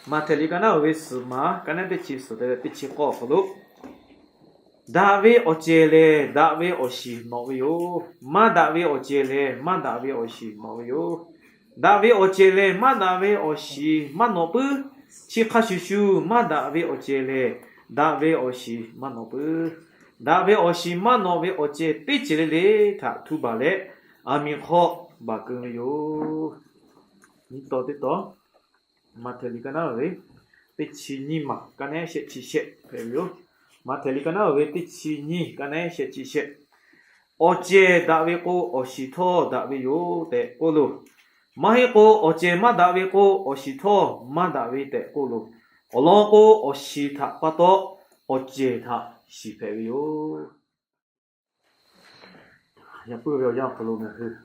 Maꞈhtehˍ liꞈ ka naˉ uiˍ ve suhˍ maˍ ka naˉ teˇ chi suhˍ te leh teˇ chi k'awˇ awˬ hk'aw lo, daꞈ ve awˬ cehˬ lehˬ daꞈ ve awˬ shiˍ nawꞈ ve yoˬ. Maˇ daꞈ ve awˬ cehˬ lehˬ maˇ daꞈ ve awˬ shiˍ nawꞈ ve yoˬ. Daꞈ ve awˬ cehˬ lehˬ maˇ daꞈ ve awˬ shiˍ maˇ nawꞈ puiˉ. Chi hk'a shuˍ shuˍ, maˇ daꞈ ve awˬ cehˬ lehˬ daꞈ ve awˬ shiˍ maˇ nawꞈ puiˉ. Daꞈ ve awˬ shiˍ maˇ nawꞈ ve awˬ cehˬ teˇ cehˬ le le htaꞈ htu baˬ leh, aˬ miˍ hk'aw baˬ keu ve yoˬ. Nyi taw teˇ taw, Maꞈhtehˍ liꞈ ka naˉ uiˍ ve teˇ chi nyiˇ maˬ ka naˉ shehˆ chi shehˆ hpehꞈ ve yoˬ. Maꞈhtehˍ liꞈ ka naˉ uiˍ ve teˇ chi nyiˇ ka naˉ shehˆ chi shehˆ. Awˬ cehˬ daꞈ ve k'o, awˬ shiˍ htawˇ daꞈ ve yoˬ tehꞈ k'oˆ loˬ. Maˇ heˆ k'o, awˬ cehˬ maˇ daꞈ ve k'o, awˬ shiˍ htawˇ maˇ daꞈ ve tehꞈ k'oˆ loˬ. Awˬ lawn k'o, awˬ shiˍ htaꞈ pa taw awˬ cehˬ htaꞈ shiˍ hpehꞈ ve yoˬ. Yaꞈ puiˉ ve awˬ yanˇ awˬ hk'aw lo ngaˬ hui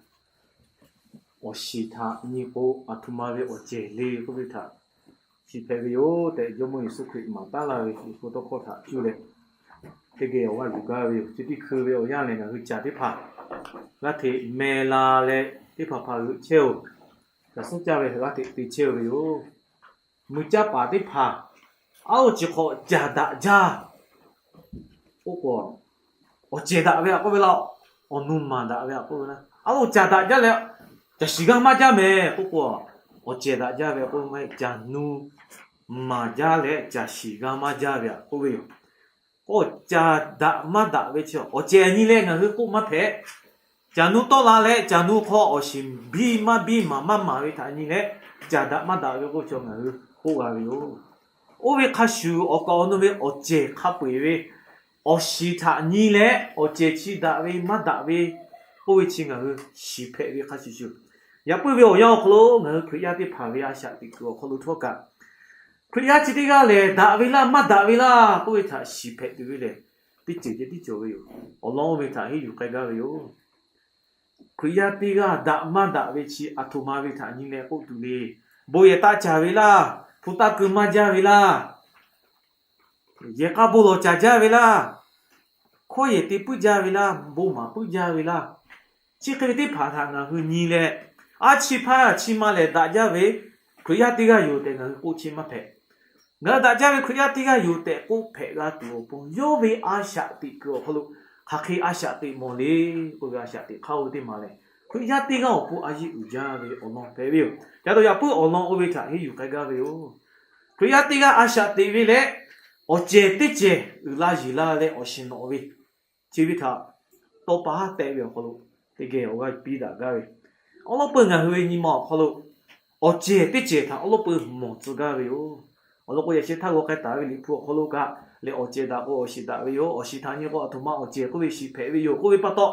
awˬ shiˍ htaꞈ nyi k'o, aˬ htoꞈ ma ve awˬ cehˬ le k'oˆ ve htaꞈ shiˍ hpehꞈ ve yoˬ tehꞈ, Jawˇmawˇ Yeˍsuˆ Hkriꞈ maˍ taˉ laˇ ve liꞈ hpu tawˇ hkawˇ htaꞈ cuˇ leh teˇ geh awˬ g'aˇ yuˬ gaˇ ve yoˬ. Chi teˇ hkui ve awˬ yanˇ lehˬ, ngaˬ hui caˬ teˇ hpaˍ g'aˇ hteꞈ meh la leh, teˇ hpaˍ hpaˍ g'euꞈ chehˇ-oˬ, caˬ suhˉ caˇ ve g'aˇ hteꞈ te chehˇ ve yoˬ. Mui caˇ paˍ teˇ hpaˍ, aˉ lo chi hk'aw caˬ daꞈ jaˇ k'oˆ k'o, awˬ cehˬ daꞈ ve htaꞈ k'oˆ ve laˇ, awˬ nu maˍ daꞈ ve htaꞈ k'oˆ ve laˇ. Aˉ lo caˬ daꞈ jaˇ leh, caˬ shiˍ g'aˇ maˇ jaˇ mehˍ k'oˆ k'o, awˬ cehˬ daꞈ jaˇ ve k'oˆ ve maˇ heˆ, caˬ nu maˍ jaˇ leh caˬ shiˍ g'aˇ maˇ jaˇ ve htaꞈ k'oˆ ve yoˬ. K'o, caˬ daꞈ maˇ daꞈ ve chi awˬ cehˬ nyi leh ngaˬ hui k'oˆ maˇ hpehꞈ. Caˬ nu tawˆ la leh caˬ nu hk'aw awˬ shiˍ biˇ maˇ biˇ maˍ maˇ maˍ ve htaꞈ nyi leh, caˬ daꞈ maˇ daꞈ ve k'oˆ chi ngaˬ hui k'oˆ g'a ve yoˬ. Oˇ ve hk'a shuˍ, awˬ kaˍ awˬ nu ve awˬ cehˬ hk'a peu-eˬ ve awˬ shiˍ htaꞈ nyi leh, awˬ cehˬ chi daꞈ ve maˇ daꞈ ve k'oˆ ve chi ngaˬ hui shiˍ hpehꞈ ve hk'a shuˍ shuˍ, yaꞈ puiˉ ve awˬ yanˇ awˬ hk'aw lo ngaˬ hui Hkriꞈ yaˇ teˇ hpaˍ ve a shaꞈ teꞈ kuiˬ awˬ hk'aw lo htawˇ kaꞈ, Hkriꞈ yaˇ chi teˇ g'aˇ lehˬ daꞈ ve laˇ maˇ daꞈ ve laˇ k'oˆ ve htaꞈ shiˍ hpehꞈ tuˬ ve lehˬ, teˇ ceuˬ ceh tiˉ cawˬ ve yoˬ. Awˬ lawn oˇ ve htaꞈ henˇ yuˬ k'ai gaˇ ve yoˬ. Hkriꞈ yaˇ teˇ g'aˇ daꞈ maˇ daꞈ ve chi aˬ htoꞈ ma ve htaꞈ nyi leh k'oˆ tuˬ le. Bon yehˬ taˆ caˍ ve laˇ, hpu taˇ keu maˇ jaˇ ve laˇ, yehˬ k'a bon lawˬ caˍ jaˇ ve laˇ, hkawˇ yehˬ te puiˉ jaˇ ve laˇ, bon maˍ puiˉ jaˇ ve laˇ, chi hk'e ve teˇ hpaˍ htaꞈ ngaˬ hui nyi leh, a chi hpaˇ chi ma lehˬ daꞈ jaˇ ve Hkriꞈ yaˇ teˇ g'aˇ yoˬ tehꞈ ngaˬ hui k'oˆ chehˇ maˇ hpehꞈ. Ngaˬ hui daꞈ jaˇ ve Hkriꞈ yaˇ teˇ g'aˇ yoˬ tehꞈ k'oˆ hpehꞈ g'a tuˬ awˬ pon, yawˇ ve a shaꞈ teꞈ kuiˬ awˬ hk'aw lo hk'aˬ hk'e a shaꞈ teꞈ mawˬ le k'oˆ ve a shaꞈ teꞈ hk'aˇ oˇ ve teˇ maˬ lehˬ, Hkriꞈ yaˇ teˇ g'aˇ awˬ pon a yiˇ uiˍ jaˇ ve awˬ lawn hpehꞈ ve yoˬ. Ca dawˬ yaꞈ puiˉ awˬ lawn oˇ ve htaꞈ henˇ yuˬ k'ai gaˇ ve yoˬ. Hkriꞈ yaˇ teˇ g'aˇ a shaꞈ teꞈ ve leh, awˬ cehˬ teˇ cehˬ uiˍ la yiˬ la leh awˬ shiˍ nawꞈ ve, chi ve htaꞈ tawˇ pa haˉ tehꞈ ve awˬ hk'aw lo teˇ geh awˬ g'aˇ piˇ daꞈ gaˇ ve, awˉ lawˉ peu ngaˬ hui ve nyi ma awˬ hk'aw lo awˬ cehˬ teˇ cehˬ htaꞈ awˉ lawˉ peu mawˬ tcuh gaˇ ve yoˬ. Awˬ lawn k'o, yaꞈ sheh htaˇ g'aw k'ai taˍ ve liꞈ hpu awˬ hk'aw lo kaꞈ leh, awˬ cehˬ daꞈ k'o awˬ shiˍ daꞈ ve yoˬ. Awˬ shiˍ htaꞈ nyi k'o aˬ htoꞈ ma awˬ cehˬ k'oˆ ve shiˍ hpehꞈ ve yoˬ k'oˆ ve pa taw,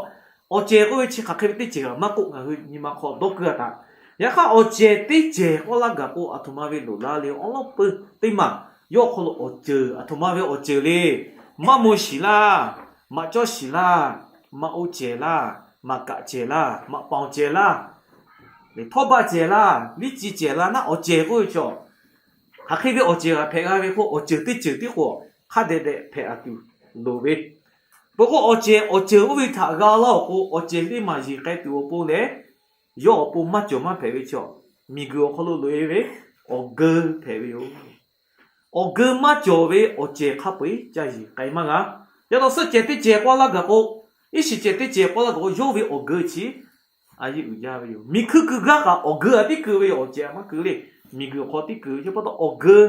awˬ cehˬ k'oˆ ve chi hk'aˬ hk'e ve teˇ cehˬ g'aꞈ maˇ k'oˆ, ngaˬ hui nyi ma hk'aw dawˇ keu a taꞈ. Yaꞈ hk'aˇ, awˬ cehˬ teˇ cehˬ k'awˇ laˇ gaˬ k'o aˬ htoꞈ ma ve loˍ laˇ le, awˉ lawˉ peu teˇ maˬ yawˇ awˬ hk'aw lo awˬ ceuˬ aˬ htoꞈ ma ve awˬ ceuˬ le, maˇ mo shiˍ laˇ, maꞈ cawˇ shiˍ laˇ, maꞈ oˇ cehˬ laˇ, maꞈ kaꞈ cehˬ laˇ, maꞈ paoˬ cehˬ laˇ, htawˇ baˆ cehˬ laˇ, liˉ ci cehˬ laˇ naˉ, awˬ cehˬ k'oˆ ve chaw hk'aˬ hk'e ve awˬ cehˬ g'aꞈ hpehꞈ g'a ve k'o, awˬ ceuˬ teˇ ceuˬ tiˉ k'o hk'a dehꞈ dehꞈ hpehꞈ a tuˬ loˍ ve. Peuˬ k'o, awˬ cehˬ awˬ ceuˬ oˇ ve htaꞈ g'a laˇ awˬ k'o, awˬ cehˬ teˇ maˬ yeˬ k'ai tuˬ awˬ pon lehˬ, yawˇ awˬ pon maˇ cawˬ maˇ hpehꞈ ve chaw, miˬguiˬ awˬ hk'aw lo loꞈ-e ve awˬ geu hpehꞈ ve yoˬ. Awˬ geu maˇ cawˬ ve awˬ cehˬ hk'a peu-eˬ ca yeˬ k'ai maˇ g'a. Yaꞈ taw suhˆ cehˬ teˇ cehˬ k'awˇ laˇ gaˬ k'o, iˉ shiˍ cehˬ teˇ cehˬ k'awˇ laˇ gaˬ k'o, yawˇ ve awˬ geu chi a yeˇ uiˍ jaˇ ve yoˬ. Miˬ hkui kuiˬ gaˇ kaꞈ awˬ geu a tiˉ keu ve yoˬ. Awˬ cehˬ a maˇ keu le. Miˬguiˬ awˬ hk'aw tiˉ keu ve chi pa taw, awˬ geu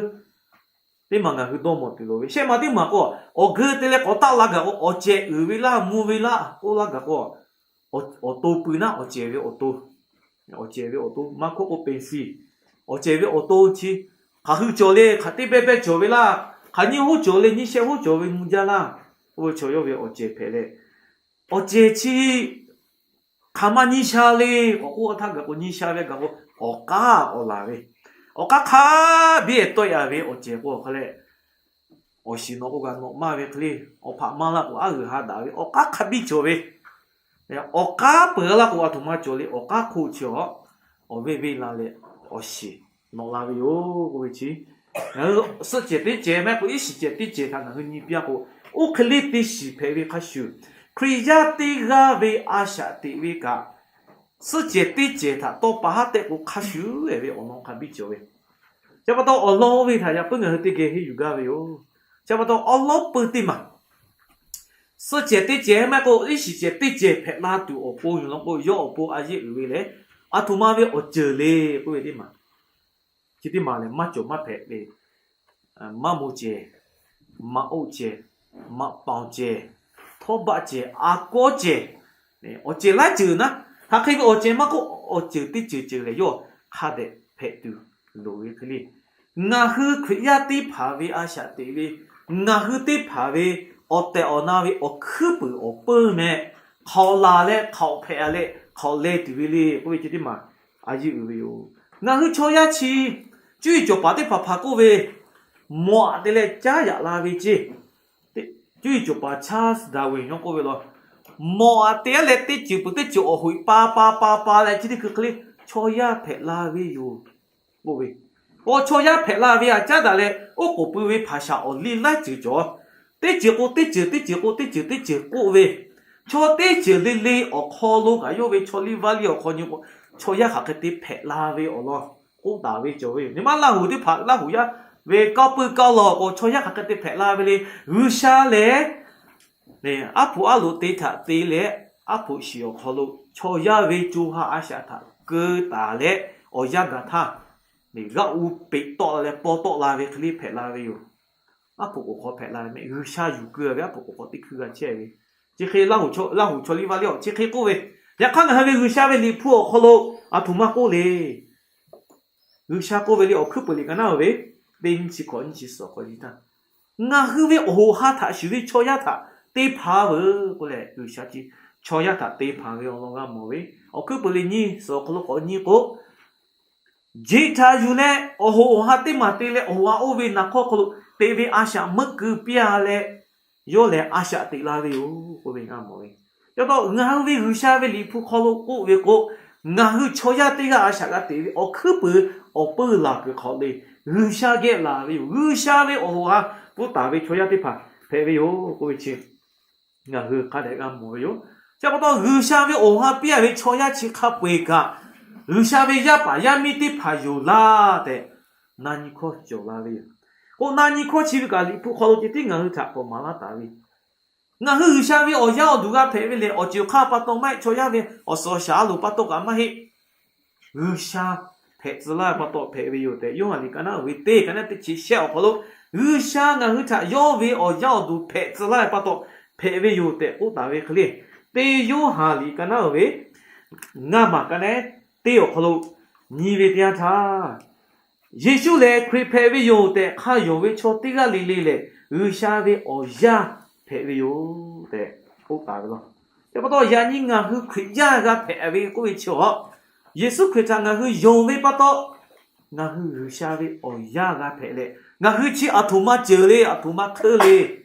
teˇ maˬ ngaˬ hui dawˇ mawˬ tuˬ loˍ ve. Shehˆ ma teˇ maˬ k'o, awˬ geu te leh k'awꞈ taˆ la gaˬ k'o, awˬ cehˬ uiˍ ve laˇ, mvuh ve laˇ k'oˆ laˇ gaˬ k'o, awˬ to pui naˉ awˬ cehˬ ve awˬ to, awˬ cehˬ ve awˬ to maˇ hk'oˆ k'o peˍsiˍ, awˬ cehˬ ve awˬ to chi hk'aˬ hui cawˬ le, hk'aˬ teˇ beh beh cawˬ ve laˇ, hk'aˬ nyiˇ hoˉ cawˬ le, nyiˇ shehˆ hoˉ cawˬ ve mvuh jaˇ laˇ. Oˇ ve chaw yawˇ ve awˬ cehˬ hpehꞈ leh, awˬ cehˬ chi hk'aˬ ma nyi sha le k'awꞈ k'oˆ htaˇ gaˬ k'o, nyi sha ve gaˬ k'o, awˬ k'aˉ awˬ laˬ ve, awˬ k'aˉ hk'a biˇ tawˆ-e a ve awˬ cehˬ k'o hk'a leh, awˬ shiˍ nawꞈ k'o g'a nawꞈ maˇ ve hk'e le, awˬ hpaꞈ maˇ laˇ k'o aˉ g'uiˬ ha daꞈ ve, awˬ k'aˉ hk'a biˇ cawˬ ve, awˬ k'aˉ peuˬ laˇ k'o aˬ htoꞈ ma cawˬ le, awˬ k'aˉ hk'oˆ chi awˬ, awˬ veˇ veˇ la leh awˬ shiˍ nawꞈ la ve yoˬ k'oˆ ve chi, ngaˬ hui suhˆ cehˬ teˇ cehˬ maˇ heˆ k'o iˉ shiˍ cehˬ teˇ cehˬ htaꞈ ngaˬ hui nyi piˇ-a k'o, oˇ hk'e le teˇ shiˍ hpehꞈ ve hk'a shuˍ, Hkriꞈ yaˇ teˇ g'aˇ ve a shaꞈ teꞈ ve kaꞈ, suhˆ cehˬ teˇ cehˬ htaꞈ tawˇ pa haˉ tehꞈ k'o hk'a shuˍ-e ve awˬ lawn hk'a biˇ cawˬ ve, Chi pa taw awˬ lawn oˇ ve htaꞈ yaꞈ puiˉ ngaˬ hui teˇ geh henˇ yuˬ gaˇ ve yoˬ. Chi pa taw awˬ lawn peuˬ teˇ maˬ, suhˆ cehˬ teˇ cehˬ maˇ k'oˆ, iˉ shiˍ cehˬ teˇ cehˬ hpehꞈ la tuˬ awˬ pon yoˬ law k'o, yawˇ awˬ pon a yeˆ uiˍ ve lehˬ, aˬ htoꞈ ma ve awˬ ceuˬ le k'oˆ ve teˇ maˬ, chi teˇ maˬ lehˬ maˇ cawˬ maˇ hpehꞈ ve, maˇ mo cehˬ, maˇ oˆ cehˬ, maˇ paoˬ cehˬ, htawˇ baˆ cehˬ, a kawˉ cehˬ, awˬ cehˬ laiˉ ceuˬ naˉ, hk'aˬ hk'e ve awˬ cehˬ maˇ k'oˆ, awˬ ceuˬ teˇ ceuˬ ceuˬ lehˬ yawˇ hk'a dehꞈ hpehꞈ tuˬ loˍ ve hk'e le. Ngaˬ hui Hkriꞈ yaˇ teˇ hpaˍ ve a shaꞈ teꞈ ve, ngaˬ hui teˇ hpaˍ ve awˬ tehˬ awˬ na ve awˬ hkuiˉ puiˍ awˬ peuˇ meh, hk'awꞈ laˬ leh hk'awꞈ hpehꞈ leh hk'awꞈ leh tuˬ ve le k'oˆ ve chi teˇ maˬ a yeˆ uiˍ ve yoˬ. Ngaˬ hui chaw yaˇ chi cuˇ yiˍ cawˬ paˍ teˇ hpaˍ hpaˍ k'oˆ ve, mawꞈ aꞈ te leh caˉ yaꞈ la ve ceˇ. Cuˇ yiˍ cawˬ paˍ Charles Darwin yawˇ k'oˆ ve law, mawꞈ aꞈ te leh teˇ ceuˬ peuˬ teˇ ceuˬ awˬ hoꞈ pa pa pa pa leh chi teˇ hkui hk'e le chaw yaˇ hpehꞈ la ve yoˬ k'oˆ ve. Awˬ chaw yaˇ hpehꞈ la ve aꞈ caˉ daꞈ leh oˉ k'oˍ pui ve hpaˍ shaˍ awˬ liˇ laiˉ ceuˬ cawˬ, teˇ ceuˬ k'o teˇ ceuˬ, teˇ ceuˬ k'o teˇ ceuˬ teˇ ceuˬ k'oˆ ve, chaw teˇ ceuˬ le le awˬ hk'aw lo kaꞈ yawˇ ve chaw liˇ vaˇ liˇ awˬ hk'aw nyi k'o, chaw yaˇ hk'aˬ hk'e te hpehꞈ la ve awˬ lawn k'oˆ taˍ ve cawˬ ve yoˬ. Nyi ma Laˇ huˍ teˇ hpaˍ, Laˇ huˍ yaˇ ve kanˇ puiˇ kanˇ law k'o, chaw yaˇ hk'aˬ hk'e te hpehꞈ la ve le, G'uiˬsha lehˬ aˉ hpoꞈ aˉ loꞈ te htaꞈ te leh, aˉ hpoꞈ shiˍ awˬ hk'aw lo chaw yaˇ ve co ha a shaꞈ htaꞈ keu taˍ leh, awˬ yanˇ gaˬ htaˇ g'aˆ u peꞈ tawˆ la leh paw tawˆ la ve hk'e le hpehꞈ la ve yoˬ. Aˉ hpoꞈ k'oˍ hk'aw hpehꞈ la ve mehˆ, G'uiˬsha yuˬ keu ve aˉ hpoꞈ k'oˍ hk'aw teˇ hkui g'a chehˇ ve. Chi hk'e Laˇ huˍ chaw, Laˇ huˍ chaw liˇ vaˇ liˇ awˬ chi hk'e k'oˆ ve, yaꞈ hk'aˇ ngaˬ hui ve G'uiˬsha ve Liꞈ hpu awˬ hk'aw lo aˬ htoꞈ ma k'oˆ le. G'uiˬsha k'oˆ ve le, Awˬ hkuiˉ peuˬ liꞈ ka naˉ ve teˇ nyiˇ chi hkawꞈ nyiˇ chi suhˍ awˬ hk'aw nyi htaˇ, ngaˬ hui ve awˬ hoꞈ ha htaꞈ shuˍ ve chaw yaˇ htaꞈ te hpanˍ veuˬ k'oˆ leh, G'uiˬsha chi chaw yaˇ htaꞈ te hpanˍ ve awˬ lawn g'a mawˬ ve. Awˬ hkuiˉ peuˬ liꞈ nyiˇ suhˍ awˬ hk'aw lo k'awꞈ nyi k'o, jeꞈ htaꞈ yuˬ leh awˬ hoꞈ awˬ ha teˇ maˬ te leh awˬ hoꞈ ha oˇ ve naˍ hk'awˇ hk'aw lo teꞈ ve a shaꞈ meuˆ keu piˇ-a leh, yawˇ lehˬ a shaꞈ teꞈ la ve yoˬ k'oˆ ve g'a mawˬ ve. Chi pa taw ngaˬ hui ve G'uiˬsha ve Liꞈ hpu hk'aw lo k'oˆ ve k'o, ngaˬ hui chaw yaˇ teˇ g'aˇ a shaꞈ g'a teꞈ ve awˬ hkuiˉ peuˬ awˬ peuˇ laˬ kuiˬ hk'awꞈ le, G'uiˬsha geh laˬ ve yoˬ. G'uiˬsha ve awˬ hoꞈ ha pfuhˇ taˍ ve chaw yaˇ teˇ hpaˍ hpehꞈ ve yoˬ k'oˆ ve chi ngaˬ hui hk'a dehꞈ g'a mawˬ ve yoˬ. Chi pa taw G'uiˬsha ve awˬ hoꞈ ha piˇ-a ve chaw yaˇ chi hk'a peu-eˬ kaꞈ, G'uiˬsha ve yaˇ paˍ yaˇ miˇ teˇ hpaˍ yoˬ laˇ tehꞈ na nyi hkawˇ cawˬ la ve yoˬ. K'o na nyi hkawˇ chi ve kaꞈ Liꞈ hpu hk'aw lo ceh tiˉ ngaˬ hui htaꞈ k'awꞈ maˍ laˇ taˍ ve, ngaˬ hui G'uiˬsha ve awˬ yaˇ awˬ duˬ g'a hpehꞈ ve lehˬ, awˬ ceuˬ awˬ hk'aˇ pa taw maˇ heˆ, chaw yaˇ ve awˬ suhˍ awˬ shaˍ a loˍ pa taw kaꞈ maˇ heˆ. G'uiˬsha hpehꞈ tcuh laˇ ve pa taw hpehꞈ ve yoˬ tehꞈ, Yoˇhanˬ liꞈ ka naˉ ve teˇ ka naˉ teˇ chi shehˆ awˬ hk'aw lo, G'uiˬsha ngaˬ hui htaꞈ yawˇ ve awˬ yaˇ awˬ duˬ hpehꞈ tcuh laˇ ve pa taw hpehꞈ ve yoˬ tehꞈ k'oˆ taˍ ve hk'e le. Teˇ Yoˇhanˬ liꞈ ka naˉ ve ngaˇ maˬ ka naˉ teˇ awˬ hk'aw lo nyi ve teˇ yanˇ htaˇ, Yeˍsuˆ lehˬ Hkriꞈ hpehꞈ ve yoˬ tehꞈ hk'a yonˍ ve chaw teˇ g'aˇ le le lehˬ, G'uiˬsha ve awˬ yaˇ hpehꞈ ve yoˬ tehꞈ k'oˆ taˍ ve law. Chi pa taw yaꞈ nyi ngaˬ hui Hkriꞈ yaˇ g'a hpehꞈ ve k'oˆ ve chi awˬ, Yeˍsuˆ Hkriꞈ htaꞈ ngaˬ hui yonˍ ve pa taw, ngaˬ hui G'uiˬsha ve awˬ yaˇ g'a hpehꞈ leh, ngaˬ hui chi aˬ htoꞈ ma ceuˬ le, aˬ htoꞈ ma hkeuˇ le,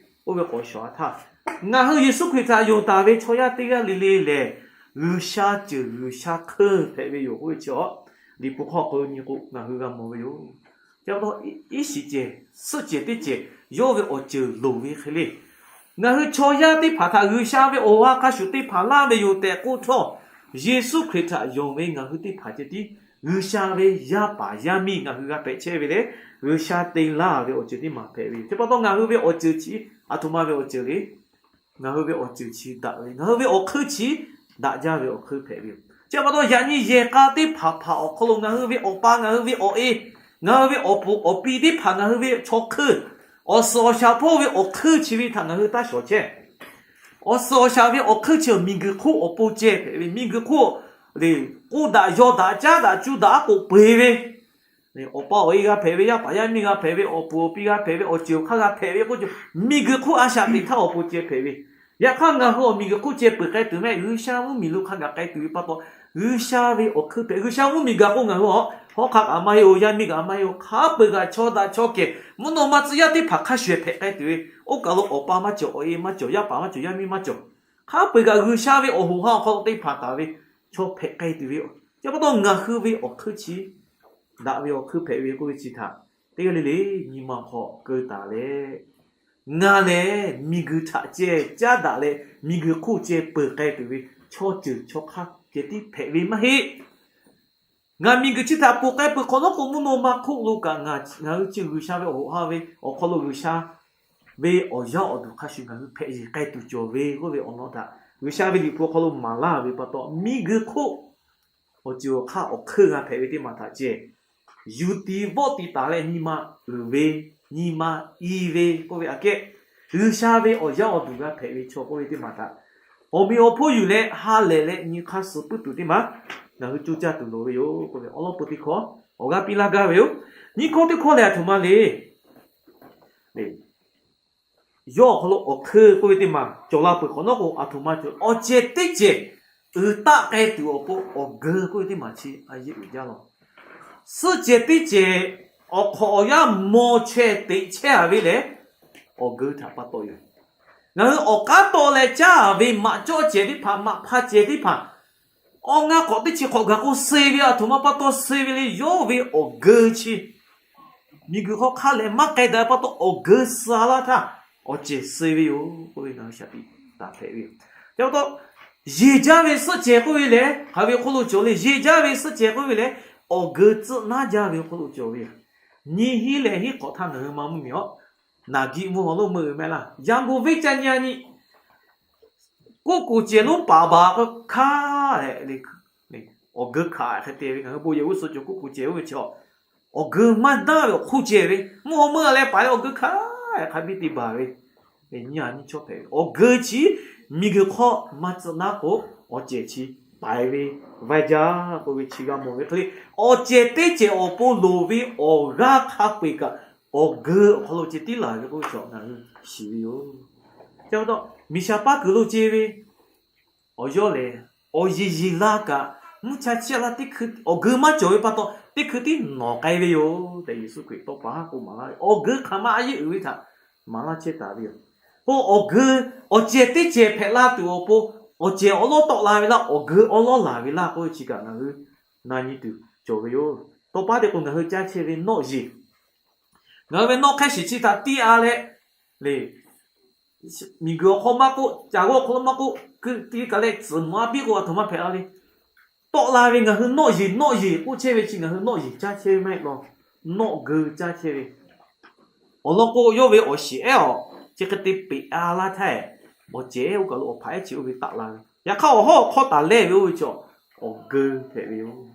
oˇ ve k'awꞈ shawˍ a htaˇ, ngaˬ hui Yeˍsuˆ Hkriꞈ htaꞈ yonˍ taˍ ve chaw yaˇ teˇ g'aˇ le le lehˬ, G'uiˬsha ceuˬ G'uiˬsha hkeuˇ hpehꞈ ve yoˬ k'oˆ ve chi awˬ, Liꞈ hpu hk'aw k'awꞈ nyi k'o ngaˬ hui g'a mawˬ ve yoˬ. Chi pa taw iˉ shiˍ cehˬ, suhˆ cehˬ teˇ cehˬ yawˇ ve awˬ ceuˬ loˍ ve hk'e le. Ngaˬ hui chaw yaˇ teˇ hpaˍ htaꞈ G'uiˬsha ve awˬ ha hk'a shuˍ te hpanˍ laˇ ve yoˬ tehꞈ k'oˆ htawˇ, Yeˍsuˆ Hkriꞈ htaꞈ yonˍ ve ngaˬ hui teˇ hpaˍ ceh tiˉ G'uiˬsha ve yaˇ paˍ yaˇ miˇ ngaˬ hui g'a hpehꞈ chehˇ ve leh, G'uiˬsha te laˇ ve awˬ ceuˬ teˇ maˬ hpehꞈ ve yoˬ. Chi pa taw ngaˬ hui ve awˬ ceuˬ chi aˬ htoꞈ ma ve awˬ ceuˬ le. Ngaˬ hui ve awˬ ceuˬ chi daꞈ ve, ngaˬ hui ve awˬ hkeuˇ chi daꞈ jaˇ ve awˬ hkeuˇ hpehꞈ ve yoˬ. Chi pa taw yaꞈ nyi yehˬ k'a teˇ hpaˍ hpaˍ awˬ hk'aw lo ngaˬ hui ve awˬ pa, ngaˬ hui ve awˬ e, ngaˬ hui ve awˬ puˍ awˬ pi teˇ hpaˍ ngaˬ hui ve chaw hkeuˇ, awˬ suhˍ awˬ shaˍ hpawˇ ve awˬ hkeuˇ chi ve htaꞈ ngaˬ hui taˇ shawˍ chehˇ. Awˬ suhˍ awˬ shaˍ ve awˬ hkeuˇ chi miˬguiˬ hk'oˆ awˬ pon ceh hpehꞈ ve, miˬguiˬ hk'oˆ le k'oˆ daꞈ yaw daꞈ caˉ daꞈ cu daꞈ aˉ k'oˍ peu-eˬ ve awˬ pa awˬ e g'a hpehꞈ ve, yaˇ paˍ yaˇ miˇ g'a hpehꞈ ve, awˬ puˍ awˬ pi g'a hpehꞈ ve, awˬ ceuˬ awˬ hk'aˇ g'a hpehꞈ ve k'oˆ cawˬ, miˬguiˬ hk'oˆ a shaꞈ teꞈ htaˇ awˬ pon ceh hpehꞈ ve. Yaꞈ hk'aˇ ngaˬ hui awˬ miˬguiˬ hk'oˆ ceh peuˬ k'ai tuˬ mehˆ, G'uiˬsha mvuhˇmiˬ lo hk'a gaˬ k'ai tuˬ ve pa taw, G'uiˬsha ve awˬ hkeuˇ hpehꞈ. G'uiˬsha mvuhˇmiˬ gaˬ k'o ngaˬ hui awˬ hawˉ hk'aˇ kaꞈ maˇ heˆ-oˬ, yaˇ miˇ kaꞈ maˇ heˆ-oˬ, hk'a peu-eˬ kaꞈ chaw daꞈ chaw kehˬ mvuhˇ naw ma tcuh yaˇ teˇ hpaˍ hk'a shuˍ hpehꞈ k'ai tuˬ ve, oˇ kaˬ lo awˬ pa maˇ cawˬ, awˬ e maˇ cawˬ, yaˇ paˍ maˇ cawˬ, yaˇ miˇ maˇ cawˬ, hk'a peu-eˬ kaꞈ G'uiˬsha ve awˬ hoꞈ ha awˬ hk'aw lo teˇ hpaˍ taˍ ve chaw hpehꞈ k'ai tuˬ ve, chi pa taw ngaˬ hui ve awˬ hkeuˇ chi daꞈ ve awˬ hkeuˇ hpehꞈ ve k'oˆ ve chi htaꞈ teˇ g'aˇ le le nyi ma awˬ hk'aw keu taˍ leh, ngaˬ lehˬ miˬguiˬ htaꞈ ceh caˉ daꞈ leh miˬguiˬ hk'oˆ ceh peuˬ k'ai tuˬ ve chaw ceuˬ chaw hk'aˇ ceh tiˉ hpehꞈ ve maˇ heˆ. Ngaˬ miˬguiˬ chi htaꞈ ponˬ k'ai peuˬ hk'awꞈ nawˉ k'o, mvuhˇ naw ma hk'oˆ lo kaꞈ ngaˬ hui chi G'uiˬsha ve awˬ hoꞈ ha ve awˬ hk'aw lo G'uiˬsha ve awˬ yaˇ awˬ duˬ hk'a shuˍ ngaˬ hui hpehꞈ yeˬ k'ai tuˬ cawˬ ve k'oˆ ve awˬ lawn htaꞈ G'uiˬsha ve Liꞈ hpu awˬ hk'aw lo maˍ laˇ ve pa taw, miˬguiˬ hk'oˆ awˬ ceuˬ awˬ hk'aˇ awˬ hkeuˇ g'a hpehꞈ ve teˇ maˬ htaꞈ ceh yuˬ tiˍ vawˆ tiˍ taˍ leh nyi ma uiˍ ve, nyi ma i ve k'oˆ ve aꞈ kehˉ, G'uiˬsha ve awˬ yaˇ awˬ duˬ g'a hpehꞈ ve chaw k'oˆ ve teˇ maˬ htaꞈ awˬ meꞈ awˬ hponˇ yuˬ leh ha lehˬ leh nyi hk'aˇ suh puiˉ tuˬ teˇ maˬ ngaˬ hui coˇ caˇ tuˬ loˍ ve yoˬ k'oˆ ve awˬ lawn peu teˇ hkawˇ awˬ g'aˇ piˇ laˇ gaˇ ve yoˬ. Nyiˇ hkawˇ teˇ hkawˇ lehˬ, aˬ htoꞈ ma le. Yawˇ awˬ hk'aw lo awˬ hkeuˇ k'oˆ ve teˇ maˬ cawˬ la peuˬ hk'awꞈ nawˉ k'o, aˬ htoꞈ ma cawˬ, awˬ cehˬ teˇ cehˬ uiˍ taˆ k'ai tuˬ awˬ pon awˬ geu k'oˆ ve teˇ maˬ chi a yeˆ uiˍ jaˇ law. Suhˆ cehˬ teˇ cehˬ awˬ hk'awꞈ awˬ yanˇ maw chaweh teꞈ chehˇ a ve lehˬ, awˬ geu htaꞈ pa taw yoˬ. Ngaˬ hui awˬ k'aˉ tawˆ leh caˇ ve maꞈ cawˇ cehˬ teˇ hpaˍ, maꞈ hpa cehˬ teˇ hpaˍ, awˬ ngaˇ hk'awꞈ teˇ chi hk'awꞈ gaˬ k'o suh ve aˬ htoꞈ ma pa taw suh ve le. Yawˇ ve awˬ geu chi miˬguiˬ hk'aw hk'a lehˬ maˇ k'ai daꞈ pa taw awˬ geu suh laˇ htaˇ, awˬ cehˬ suh ve yoˬ k'oˆ ve ngaˬ hui shaˍ tiꞈ taˍ hpehꞈ ve yoˬ. Chi pa taw, yeˬ jaˇ ve suhˆ cehˬ k'oˆ ve lehˬ, hk'aˬ ve hk'oˆ lo cawˬ le. Yeˬ jaˇ ve suhˆ cehˬ k'oˆ ve lehˬ, awˬ geu tcuhˆ naˉ jaˇ ve hk'oˆ lo cawˬ ve yoˬ. Nyi hiˉ leh hiˉ hk'awꞈ htaˇ ngaˬ hui maˇ mvuhˇ miˬ awˬ naˍ giˆ mvuhˇ haw lonˉ meuˇ ve mehˆ laˇ. Yanˇ gu venˇ ca nyi a nyi, koˆ kuˬ cehˬ lonˉ paˍ baˬ k'o hkaˇ leh, awˬ geu hkaꞈ hk'e te ve, ngaˬ hui bon yehˬ g'uˇ suhˍ cawˬ koˆ kuˬ cehˬ oˇ ve chi, awˬ geu maˇ daˇ ve awˬ hk'oˆ ceh ve, mvuhˇ haw meuˇ leh paˍ leh awˬ geu hk'aˇ hk'a biˇ te baˬ ve, nyi a nyi chaw hpehꞈ ve. Awˬ geu chi miˬguiˬ hk'aw maˇ tcuhˆ naˉ k'o, awˬ cehˬ chi paiˍ ve vaiˇ jaˇ k'oˆ ve chi g'a mawˬ ve hk'e le. Awˬ cehˬ teˇ cehˬ awˬ pon loˍ ve awˬ g'aˇ hk'a peu-eˬ kaꞈ, awˬ geu awˬ hk'aw lo ceh tiˉ laˬ ve k'oˆ ve chaw ngaˬ hui shiˍ ve yoˬ. Chi pa taw, miˬ shaˍ paˇ kuiˬ lo ce ve awˬ yawˇ lehˬ, awˬ yeˬ yeˬ la kaꞈ, mvuhˇ cha chiˇ a laˇ teˇ hkui awˬ geu maˇ cawˬ ve pa taw, teˇ hkui tiˉ nawˍ k'ai ve yoˬ tehꞈ, Yeˍsuˆ Hkriꞈ tawˇ pa haˉ k'oˆ maˍ laˇ ve. Awˬ geu hk'aˬ ma a yeˆ uiˍ ve htaꞈ maˍ laˇ chehˇ taˍ ve yoˬ. K'o awˬ geu, awˬ cehˬ teˇ cehˬ hpehꞈ la tuˬ awˬ pon, awˬ cehˬ awˉ lawˉ tawˆ la ve laˇ, awˬ geu awˉ lawˉ laˬ ve laˇ k'oˆ ve chi kaꞈ ngaˬ hui na nyi tuˬ cawˬ ve yoˬ. Tawˇ pa teˇ k'o ngaˬ hui caˇ chehˇ ve nawˆ yeˬ, ngaˬ hui ve nawˆ hk'ehˇ shiˍ chi htaꞈ tiˇ a leh, le, miˬguiˬ awˬ hk'aw maˇ k'oˆ, caˬ g'awˇ hk'aw lo maˇ k'oˆ, keu ti kaꞈ leh tcuhˍ maˍ a piˇ k'o, aˬ htoꞈ ma hpehꞈ la le. Tawˆ la ve ngaˬ hui nawˆ yeˬ nawˆ yeˬ k'oˆ chehˇ ve chi ngaˬ hui nawˆ yeˬ caˇ chehˇ ve maˇ heˆ law. Nawˆ geu caˇ chehˇ ve. Awˬ lawn k'o, yawˇ ve awˬ shiˍ ehˉ awˬ chi hk'e te peꞈ a laˇ htaˇ, awˬ cehˬ ehˉ oˇ kaˬ lo awˬ hpaꞈ ehˉ chi oˇ ve taˆ la ve. Yaꞈ hk'aˇ, awˬ hawˉ awˬ hk'awˇ taˍ lehˇ ve oˇ ve chaw, awˬ geu hpehꞈ ve yoˬ.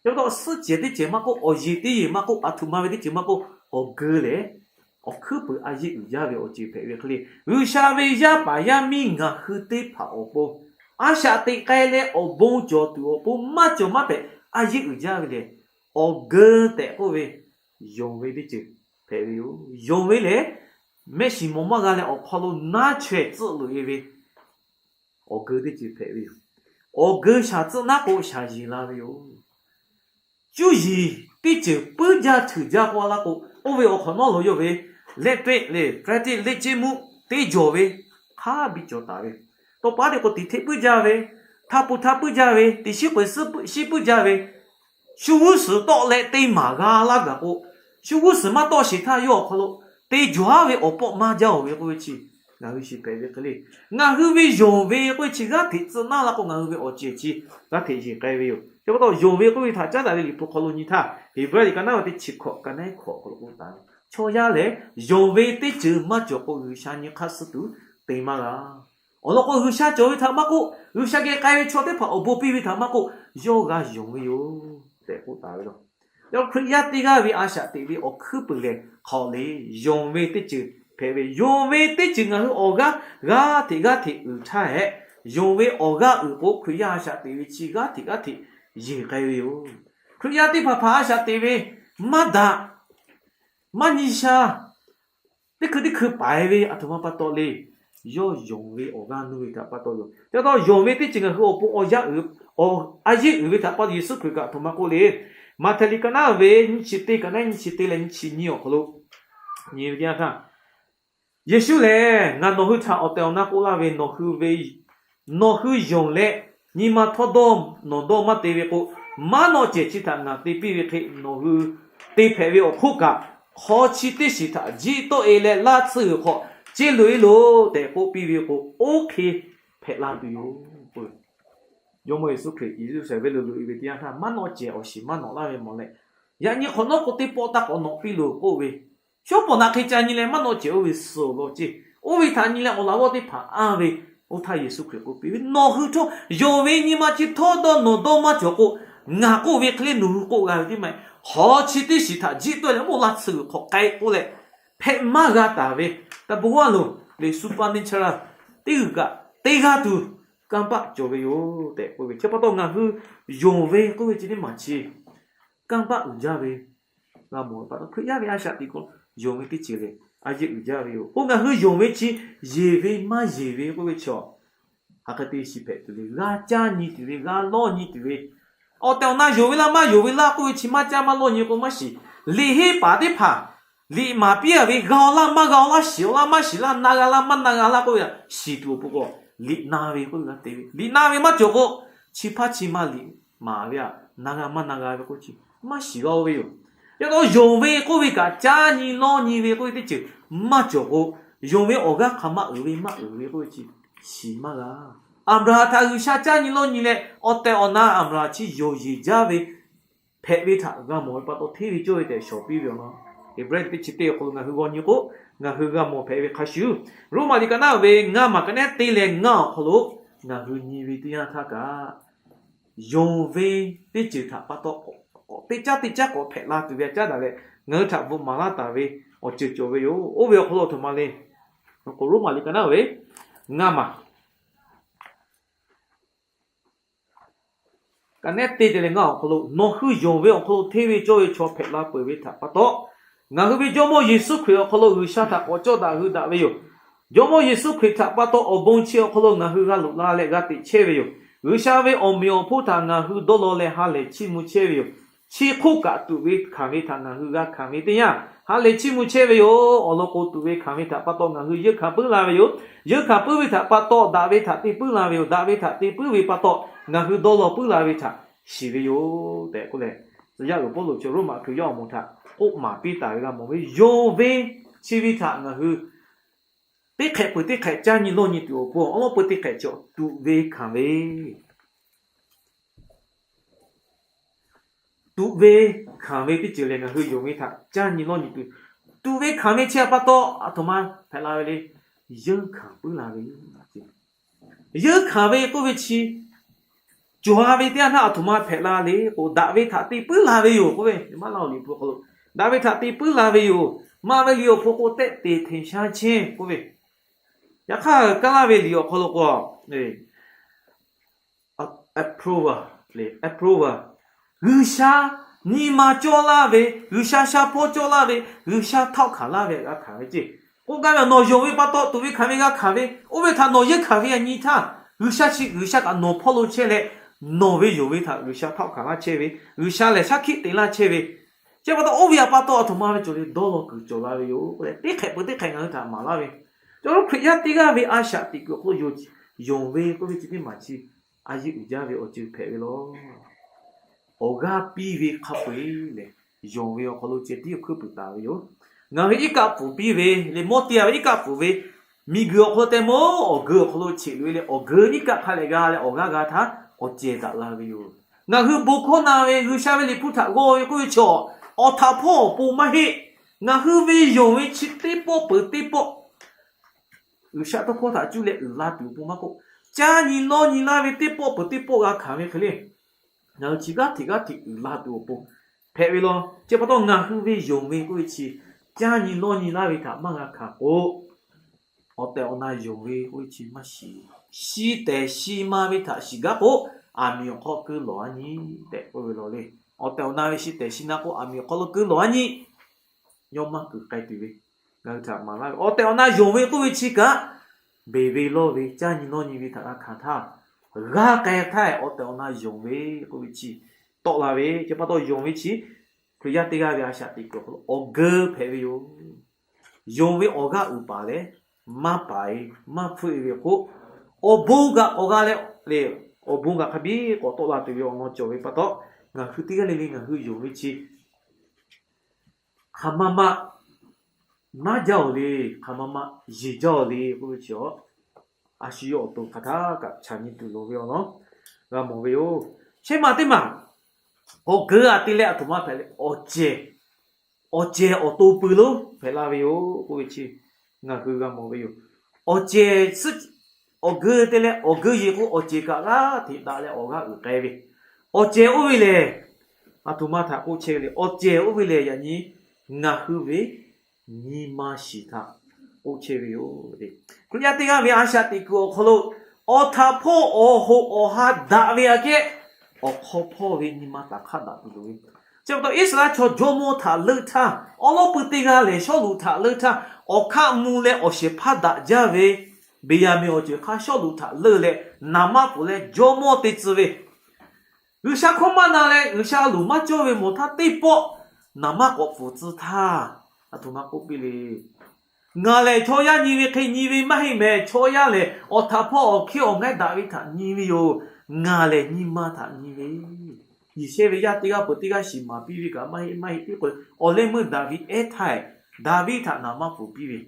Chi pa taw, suhˆ cehˬ teˇ cehˬ maˇ k'oˆ, awˬ yeˬ teˇ yeˬ maˇ k'oˆ, aˬ htoꞈ ma ve teˇ ceuˬ maˇ k'oˆ, awˬ geu lehˬ awˬ hkuiˉ puiˍ a yeˆ uiˍ jaˇ ve awˬ ceuˬ hpehꞈ ve hk'e le. G'uiˬsha ve yaˇ paˍ yaˇ miˇ ngaˬ hui teˇ hpaˍ awˬ pon a shaꞈ teꞈ k'ai leh awˬ bon cawˬ tuˬ awˬ pon maˇ cawˬ maˇ hpehꞈ a yeˆ uiˍ jaˇ ve lehˬ, awˬ geu tehꞈ k'oˆ ve yonˍ ve teˇ ceuˬ hpehꞈ ve yoˬ. Yonˍ ve lehˬ, mehˆ shiˍ mawˬ maˇ g'a leh awˬ hk'aw lo naˉ chaweh tcuhˆ loꞈ e ve awˬ geu teˇ ceuˬ hpehꞈ ve yoˬ. Awˬ geu shaˍ tcuhˆ naˉ k'o, shaˍ yeˬ la ve yoˬ. Cuˇ yiˍ teˇ ceuˬ puiˉ jaˇ cheuˬ jaˇ k'oˆ a laˇ k'o, oˇ ve awˬ hk'awꞈ nawˉ lo yawˇ ve lehˆ teˆ le, practice leˆ ceˇ mvuhˇ teˇ jawˬ ve hk'a biˇ cawˬ taˍ ve. Tawˇ pa teˇ k'o, tiꞈ hteˆ puiˉ jaˇ ve, htaˇ pu htaˇ puiˉ jaˇ ve, tiꞈ shiˉ k'oꞈ shiˉ puiˉ jaˇ ve, shu g'uˇ suhˍ tawˆ leh te maˍ g'a laˇ gaˬ k'o, shu g'uˇ suhˍ maˇ tawˆ sheˍ htaˇ yawˇ awˬ hk'aw lo te jawˬ haˉ ve awˬ pawˆ maˇ jaˇ oˬ ve k'oˆ ve chi ngaˬ hui shiˍ hpehꞈ ve hk'e le. Ngaˬ hui ve yonˍ ve k'oˆ ve chi g'aˇ hteꞈ tcuhˆ naˉ la k'o, ngaˬ hui ve awˬ cehˬ chi g'aˇ hteꞈ yeˬ k'ai ve yoˬ. Chi pa taw, yonˍ ve k'oˆ ve htaꞈ caˉ daꞈ ve Liꞈ hpu hk'aw lo nyi htaˇ, Heˍbrehˇ liꞈ ka naˉ ve teˇ chi hkawꞈ, ka naˉ hkawꞈ hk'aw lo k'oˆ taˍ ve, chaw yaˇ lehˬ yonˍ ve teˇ ceuˬ maˇ cawˬ k'o, G'uiˬsha nyi hk'aˇ suh tuˬ te maˇ g'a. Awˬ lawn k'o, G'uiˬsha cawˬ ve htaꞈ maˇ k'oˆ, G'uiˬsha geh k'ai ve chaw teˇ hpaˍ awˬ bon piˇ ve htaꞈ maˇ k'oˆ, yawˇ g'a yonˍ ve yoˬ tehꞈ k'oˆ taˍ ve yoˬ. Yawˇ Hkriꞈ yaˇ teˇ g'aˇ ve a shaꞈ teꞈ ve awˬ hkuiˉ puiˍ lehˬ, hk'aˬ le, yonˍ ve teˇ ceuˬ hpehꞈ ve. Yonˍ ve teˇ ceuˬ ngaˬ hui awˬ g'aˇ g'aˇ hteꞈ g'aˇ hteꞈ uiˍ htaˇ hehꞈ, yonˍ ve awˬ g'aˇ uiˍ k'o, Hkriꞈ yaˇ a shaꞈ teꞈ ve chi g'aˇ hteꞈ g'aˇ hteꞈ yeˬ k'ai ve yoˬ. Hkriꞈ yaˇ teˇ hpaˍ hpaˍ a shaꞈ teꞈ ve maˇ daꞈ, maˇ nyi sha, teˇ hkui teˇ hkui paiˍ ve aˬ htoꞈ ma pa taw le. Yawˇ yonˍ ve awˬ g'aˇ nuˇ ve htaꞈ pa taw yoˬ. Chi pa taw, yonˍ ve teˇ ceuˬ ngaˬ hui awˬ pon awˬ yaˇ uiˍ, a yeˆ uiˍ ve htaꞈ pa taw Yeˍsuˆ Hkriꞈ kaꞈ aˬ htoꞈ ma k'oˆ le. Maꞈhtehˍ liꞈ ka naˉ ve nyiˇ chi teˇ, ka naˉ nyiˇ chi teˇ leh nyiˇ chi nyiˇ awˬ hk'aw lo nyi ve teˇ yanˇ htaˇ, Yeˍsuˆ lehˬ, Ngaˬ nawˬ hui htaꞈ awˬ tehˬ awˬ na k'oˆ laˇ ve, nawˬ hui ve nawˬ hui yonˍ leh nyi ma htawˇ dawˇ nawˬ dawˇ maˇ te ve k'o, maˉ nawˆ cehˬ chi htaꞈ ngaˬ te piˇ ve hk'e nawˬ hui te hpehꞈ ve awˬ hk'oˆ kaꞈ, hk'aw chi teˇ shiˍ htaꞈ jiˆ tawˆ e leh laˇ tsuhˇ g'uiˬ hk'aw ceˇ loꞈ e loˬ tehꞈ k'oˆ piˇ ve k'o, oˇ hk'e hpehꞈ la tuˬ yoˬ. Jawˇmawˇ Yeˍsuˆ Hkriꞈ Yeˍruˆsaˍlehnˍ venˇ lo loꞈ e ve teˇ yanˇ htaˇ, maˇ nawˆ cehˬ awˬ shiˍ maˇ nawꞈ laˇ ve mawˬ leh, yaꞈ nyi hk'awꞈ nawˉ k'o teˇ pawˆ taˇ k'awꞈ nawꞈ piˇ loˬ k'oˆ ve, shawˉ pawˍ naꞈ hk'e ca nyi leh maˇ nawˆ cehˬ oˇ ve suh awˬ lawn ceˇ. Oˇ ve htaꞈ nyi leh awˬ laꞈ g'awˇ teˇ hpaˍ anˇ ve, oˇ htaˇ Yeˍsuˆ Hkriꞈ k'oˆ piˇ ve, Nawˬ hui htawˇ yonˍ ve nyi ma chi htawˇ dawˇ nawˬ dawˇ maˇ cawˬ k'o, ngaˬ k'oˆ ve hk'e le nawˬ hui k'oˆ g'a ve teˇ maˇ heˆ. Hawˉ chi teˇ shiˍ htaꞈ jiˆ tawˆ leh mawˇ la tsuhˇ g'uiˬ hk'awꞈ k'ai k'oˆ leh, hpehꞈ maˇ g'a taˍ ve, taˇ bon g'aˇ loˬ le, supernatural, teˇ g'uiˬ kaꞈ teˇ g'aˇ tuˬ kanˇ paˆ cawˬ ve yoˬ tehꞈ k'oˆ ve. Chi pa taw ngaˬ hui yonˍ ve k'oˆ ve chi teˇ maˬ chi kanˇ paˆ uiˍ jaˇ ve g'a mawˬ ve pa taw, Hkriꞈ yaˇ ve a shaꞈ teꞈ k'o yonˍ ve teˇ ceuˬ lehˬ a yeˇ uiˍ jaˇ ve yoˬ. K'o ngaˬ hui yonˍ ve chi yeˬ ve maˇ yeˬ ve k'oˆ ve chaw, hk'aˬ hk'e te shiˍ hpehꞈ tuˬ ve, g'a caˇ nyi tuˬ ve, g'a lawˇ nyi tuˬ ve, awˬ tehˬ awˬ na yonˍ ve laˇ maˇ yonˍ ve laˇ k'oˆ ve chi maˇ caˇ maˇ lawˇ nyi k'o maˇ shiˍ. Liꞈ henˇ paˍ teˇ hpaˍ liꞈ maˍ piˇ a ve, g'a-oˬ laˇ maˇ g'a-oˬ laˇ, shiˍ-oˬ laˇ maˇ shiˍ laˇ, na g'a laˇ maˇ na g'a laˇ k'oˆ ve, shiˍ tuˬ awˬ pon k'o, liꞈ na ve k'oˆ ve g'a te ve, liꞈ na ve maˇ cawˬ k'o, chi hpaˇ chi ma liꞈ maˍ ve aꞈ na g'a maˇ na g'a ve k'oˆ chi maˇ shiˍ g'a-o ve yoˬ. Yaꞈ hk'aˇ yonˍ ve k'oˆ ve kaꞈ caˇ nyi lawˇ nyi ve k'oˆ ve teˇ ceuˬ maˇ cawˬ k'o, yonˍ ve awˬ g'aˇ hk'aˬ ma uiˍ ve maˇ uiˍ ve k'oˆ ve chi shiˍ maˇ g'a. Aˍbraˍhanˍ htaꞈ G'uiˬsha caˇ nyi lawˇ nyi leh, awˬ tehˬ awˬ na Aˍbraˍhanˍ chi yonˍ yeˬ jaˇ ve hpehꞈ ve htaꞈ g'a mawˬ ve pa taw, hteˇ ve cawˇ ve tehꞈ shawˍ piˇ ve awˬ lawn, Heˍbrehˇ teˇ chi teˇ awˬ hk'aw lo ngaˬ hui g'aw nyi k'o, ngaˬ hui g'a mawˬ hpehꞈ ve hk'a shuˍ, Roˉmaꞈ liꞈ ka naˉ ve ngaˇ maˬ ka nehˉ teˇ leh ngaˇ awˬ hk'aw lo ngaˬ hui nyi ve teˇ yanˇ htaˇ kaꞈ, yonˍ ve teˇ ceuˬ htaꞈ pa taw k'awꞈ teˇ caˉ teˇ caˉ k'awꞈ hpehꞈ la tuˬ ve a caˉ daꞈ leh, ngaˬ hui htaꞈ bvuhꞈ maˍ laˇ taˍ ve awˬ ceuˬ cawˬ ve yoˬ. Oˇ ve awˬ hk'aw lo a htoꞈ ma le, k'o Roˉmaꞈ liꞈ ka naˉ ve ngaˇ maˬ ka nehˉ teˇ te leh ngaˇ awˬ hk'aw lo, nawˬ hui yonˍ ve awˬ hk'aw lo hteˇ ve cawˇ ve chaw hpehꞈ la peuˬ ve htaꞈ pa taw, ngaˬ hui ve Jawˇmawˇ Yeˍsuˆ Hkriꞈ awˬ hk'aw lo G'uiˬsha htaꞈ k'awꞈ cawˇ daꞈ hui daꞈ ve yoˬ. Jawˇmawˇ Yeˍsuˆ Hkriꞈ htaꞈ pa taw awˬ bon chi awˬ hk'aw lo ngaˬ hui g'a loꞈ la leh g'a teꞈ chehˇ ve yoˬ. G'uiˬsha ve awˬ meꞈ awˬ hponˇ htaꞈ ngaˬ hui dawˇ law leh ha lehˬ chiˇ mvuh chehˇ ve yoˬ. Chi hk'oˆ kaꞈ tuꞈ ve hkanˍ ve htaꞈ ngaˬ hui g'a hkanˍ ve teˇ yanˇ, ha lehˬ chiˇ mvuh chehˇ ve yoˬ. Awˬ lawn k'o, tuꞈ ve hkanˍ ve htaꞈ pa taw ngaˬ hui yeunˇ hkanˍ puiˉ la ve yoˬ. Yeunˇ hkanˍ puiˉ ve htaꞈ pa taw daꞈ ve htaꞈ te puiˉ la ve yoˬ. Daꞈ ve htaꞈ te puiˉ ve pa taw ngaˬ hui dawˇ law puiˉ la ve htaꞈ shiˍ ve yoˬ tehꞈ k'oˆ leh, tcuh yaˇ uiˍ Pawˇluꞈ chi Roˉmaꞈ hkui yawˇ awˬ moˍ htaꞈ k'oˆ maˍ piˇ taˍ ve g'a mawˬ ve, yonˍ ve chi ve htaꞈ ngaˬ hui teˇ hk'ehꞈ peuˬ teˇ hk'ehꞈ caˇ nyi lawˇ nyi tuˬ awˬ pon awˬ lawn peu teˇ hk'ehꞈ cawˬ tuꞈ ve hkanˍ ve tuꞈ ve hkanˍ ve teˇ ceuˬ lehˬ, ngaˬ hui yonˍ ve htaꞈ caˇ nyi lawˇ nyi tuˬ, tuꞈ ve hkanˍ ve chi pa taw a htoꞈ ma hpehꞈ la ve le. Yeunˇ hkanˍ puiˉ la ve yoˬ. Yeunˇ hkanˍ ve k'oˆ ve chi cawˬ ve teˇ yanˇ htaˇ a htoꞈ ma hpehꞈ la le k'o, daꞈ ve htaꞈ te puiˉ la ve yoˬ k'oˆ ve, maˇ laˇ awˬ liꞈ hpu hk'aw lo, daꞈ ve htaꞈ te puiˉ la ve yoˬ. Maˇ ve liꞈ awˬ hpu k'o, tehˆ te hteˇ shaˉ chehˇ k'oˆ ve, yaꞈ hk'aˇ kaˇ laˇ ve liꞈ awˬ hk'aw lo k'o, approval, approval, G'uiˬsha nyi ma cawˇ laˇ ve, G'uiˬsha shaˉ hpawˇ cawˇ laˇ ve, G'uiˬsha htawˆ hkanˍ laˇ ve g'a hkanˍ ve ceˇ. K'oˆ gaˇ ve, nawˬ yonˍ ve pa taw tuꞈ ve hkanˍ ve g'a hkanˍ ve, oˇ ve htaꞈ nawˬ yeunˇ hkanˍ ve a nyi htaˇ, G'uiˬsha chi G'uiˬsha kaꞈ nawˬ hpawˇ lo chehˇ leh, nawˬ ve yonˍ ve htaꞈ G'uiˬsha htawˆ hkanˍ laˇ chehˇ ve, G'uiˬsha lehˬ shaˉ hkiˆ te laˇ chehˇ ve, chi pa taw oˇ ve pa taw a htoꞈ ma ve cawˬ le, dawˇ law kuiˬ cawˬ la ve yoˬ k'oˆ leh, teˇ hk'ehꞈ peuˬ teˇ hk'ehꞈ ngaˬ hui htaꞈ maˍ laˇ ve, cawˬ lo Hkriꞈ yaˇ teˇ g'aˇ ve a shaꞈ teꞈ kuiˬ awˬ hk'aw lo yonˍ ve k'oˆ ve chi teˇ maˬ chi a yeˇ uiˍ jaˇ ve awˬ ceuˬ hpehꞈ ve law. Awˬ g'aˇ piˇ ve hk'a peu-eˬ lehˬ, yonˍ ve awˬ hk'aw lo ceh tiˉ awˬ hkuiˉ puiˍ taˍ ve yoˬ. Ngaˬ hui iˉ kaˆ pfuhˍ piˇ ve le, mawˇ te-a ve iˉ kaˆ pfuhˍ ve, miˬguiˬ awˬ hk'aw lo teh mawˇ awˬ geu awˬ hk'aw lo cheꞈ loꞈ-e leh, awˬ geu iˉ kaˆ hk'a lehꞈ g'a leh awˬ g'aˇ g'a htaˇ awˬ cehˬ daꞈ la ve yoˬ. Ngaˬ hui bon hkawˇ na ve G'uiˬsha ve liꞈ hpu htaꞈ g'aw ve k'oˆ ve chaw, awˬ htaꞈ hpawˇ awˬ pon maˇ heˆ. Ngaˬ hui ve yonˍ ve chi teˇ pawˆ peuˬ teˇ pawˆ G'uiˬsha tawˇ hkawˇ htaꞈ cuˇ leh uiˍ la tuˬ awˬ pon maˇ k'oˆ, caˇ nyi lawˇ nyi laˇ ve teˇ pawˆ peuˬ teˇ pawˆ g'a hkanˍ ve hk'e le, ngaˬ hui chi g'aˇ hteꞈ g'aˇ hteꞈ uiˍ la tuˬ awˬ pon hpehꞈ ve law. Chi pa taw ngaˬ hui ve yonˍ ve k'oˆ ve chi caˇ nyi lawˇ nyi laˇ ve htaꞈ maˇ g'a hkanˍ k'o, awˬ tehˬ awˬ na yonˍ ve k'oˆ ve chi maˇ shiˍ. Shi tehˬ shi ma ve htaꞈ shiˍ gaˇ k'o, aˬ miˍ awˬ hk'aw keu lawˬ-a nyi tehꞈ k'oˆ ve law le. Awˬ tehˬ awˬ na ve shi tehˬ shi na k'o, aˬ miˍ awˬ hk'aw lo keu lawˬ-a nyi. Yawˇ maˇ kuiˬ k'ai tuˬ ve, ngaˬ hui htaꞈ maˍ laˇ ve, awˬ tehˬ awˬ na yonˍ ve k'oˆ ve chi kaꞈ, beˬ ve lawˇ ve caˇ nyi lawˇ nyi ve htaꞈ g'a hkanˍ htaˇ, g'a k'ai htaˇ awˬ tehˬ awˬ na yonˍ ve k'oˆ ve chi tawˆ la ve, chi pa taw yonˍ ve chi Hkriꞈ yaˇ teˇ g'aˇ ve a shaꞈ teꞈ kuiˬ awˬ hk'aw lo awˬ geu hpehꞈ ve yoˬ. Yonˍ ve awˬ g'aˇ uiˍ paˍ lehˬ, maˇ paˍ-e, maˇ hpfuhˆ-e ve k'o, awˬ bon kaꞈ k'awꞈ g'a leh le, awˬ bon kaꞈ hk'a biˇ k'awꞈ tawˆ la tuˬ ve awˬ lawn cawˬ ve pa taw, ngaˬ hui teˇ g'aˇ le le ngaˬ hui yonˍ ve chi hk'aˬ ma ma naˉ jaˇ-oˬ le, hk'aˬ ma ma yeˬ jaˇ-oˬ le k'oˆ ve chi a, a shu yawˇ awˬ to hk'aˬ htaˇ kaꞈ chaꞈ nyi tuˬ loˍ ve awˬ lawn. g'a mawˬ ve yoˬ. Shehˉ maˬ teˇ maˬ, awˬ geu aꞈ te leh aˬ htoꞈ ma hpehꞈ le, awˬ cehˬ, awˬ cehˬ awˬ to pui lonˉ hpehꞈ la ve yoˬ k'oˆ ve chi ngaˬ hui g'a mawˬ ve yoˬ. Awˬ cehˬ, awˬ geu te leh awˬ geu yeˬ k'o, awˬ cehˬ kaꞈ g'aˇ hteꞈ daꞈ leh awˬ g'aˇ uiˍ k'ai ve. Awˬ cehˬ oˇ ve lehˬ, aˬ htoꞈ ma htaꞈ k'oˆ chehˇ ve le. Awˬ cehˬ oˇ ve lehˬ, yaꞈ nyi ngaˬ hui ve nyi ma shiˍ htaꞈ k'oˆ chehˇ ve yoˬ. Hkriꞈ yaˇ teˇ g'aˇ ve a shaꞈ teꞈ kuiˬ awˬ hk'aw lo, awˬ htaꞈ hpawˇ awˬ hoꞈ awˬ ha daꞈ ve aꞈ kehˉ, awˬ hk'aw hpawˇ ve nyi ma taˍ hk'aˇ daꞈ tuˬ loˍ ve. Chi pa taw Iˉsaˍreˍlaˆ chaw jawˇmawˇ htaꞈ leuˆ htaˇ, awˉ lawˉ pui teˇ g'aˇ lehˬ Sawˉluꞈ htaꞈ leuˆ htaˇ, awˬ hkaˆ mvuh leh awˬ shehˍ hpaˇ daꞈ jaˇ ve Beˍyaˍmenˍ awˬ ceuˬ hk'aˇ Sawˉluꞈ htaꞈ leuˆ leh, naˍ manˇ k'oˍ leh jawˇmawˇ te tcuh ve, G'uiˬsha hkawˇ maˇ na leh G'uiˬsha loˍ maˇ cawˇ ve mawˬ htaˇ teˇ pawˆ naˍ manˇ k'awꞈ pfuhˍ tcuh htaˇ, aˬ htoꞈ ma k'oˆ piˇ le. Ngaˬ lehˬ chaw yaˇ nyi ve hk'e nyi ve maˇ heˆ mehˍ. Chaw yaˇ lehˬ awˬ htaꞈ hpawˇ awˬ hkiˇ awˬ ngaiˇ daꞈ ve htaꞈ nyi ve yoˬ. Ngaˬ lehˬ nyi ma htaꞈ nyi ve. Yeˬ shehˇ ve yaˇ teˇ g'aˇ peuˬ teˇ g'aˇ shiˍ maˍ piˇ ve kaꞈ maˇ heˆ, maˇ heˆ piˇ k'o, awˬ lehˇ meuˇ Daˍviˆ ehˉ htaˇ, Daˍviˆ htaꞈ naˍ manˇ pfuhˍ piˇ ve,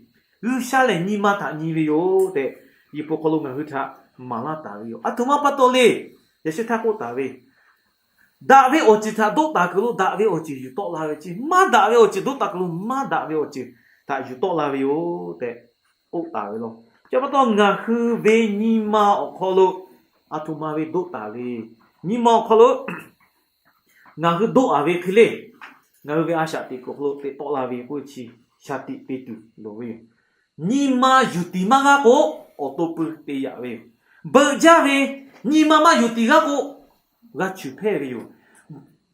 G'uiˬsha lehˬ nyi ma htaꞈ nyi ve yoˬ tehꞈ, Liꞈ hpu hk'aw lo ngaˬ hui htaꞈ maˍ laˇ taˍ ve yoˬ. Aˬ htoꞈ ma pa taw le. Yaꞈ sheh htaˇ k'oˆ taˍ ve, daꞈ ve awˬ ceuˬ htaꞈ doˆ taˍ kuiˬ lo daꞈ ve awˬ ceuˬ yuˬ tawˆ la ve ceˇ, maˇ daꞈ ve awˬ ceuˬ doˆ taˍ kuiˬ lo maˇ daꞈ ve awˬ ceuˬ htaꞈ yuˬ tawˆ la ve yoˬ tehꞈ k'oˆ taˍ ve law. Chi pa taw ngaˬ hui ve nyi ma awˬ hk'aw lo aˬ htoꞈ ma ve doˆ taˍ le. Nyi ma awˬ hk'aw lo ngaˬ hui doˆ a ve hk'e le, ngaˬ hui ve a shaꞈ teꞈ kuiˬ awˬ hk'aw lo teꞈ tawˆ la ve k'oˆ ve chi shaˍ tiꞈ te tuˬ loˍ ve yoˬ. Nyi ma yuˬ tiˍ maˇ g'aˇ k'o, awˬ to pui te yaꞈ ve yoˬ. Beuꞈ jaˇ ve nyi ma maˇ yuˬ tiˍ g'aˇ k'o, g'a chuˬ hpehˇ ve yoˬ.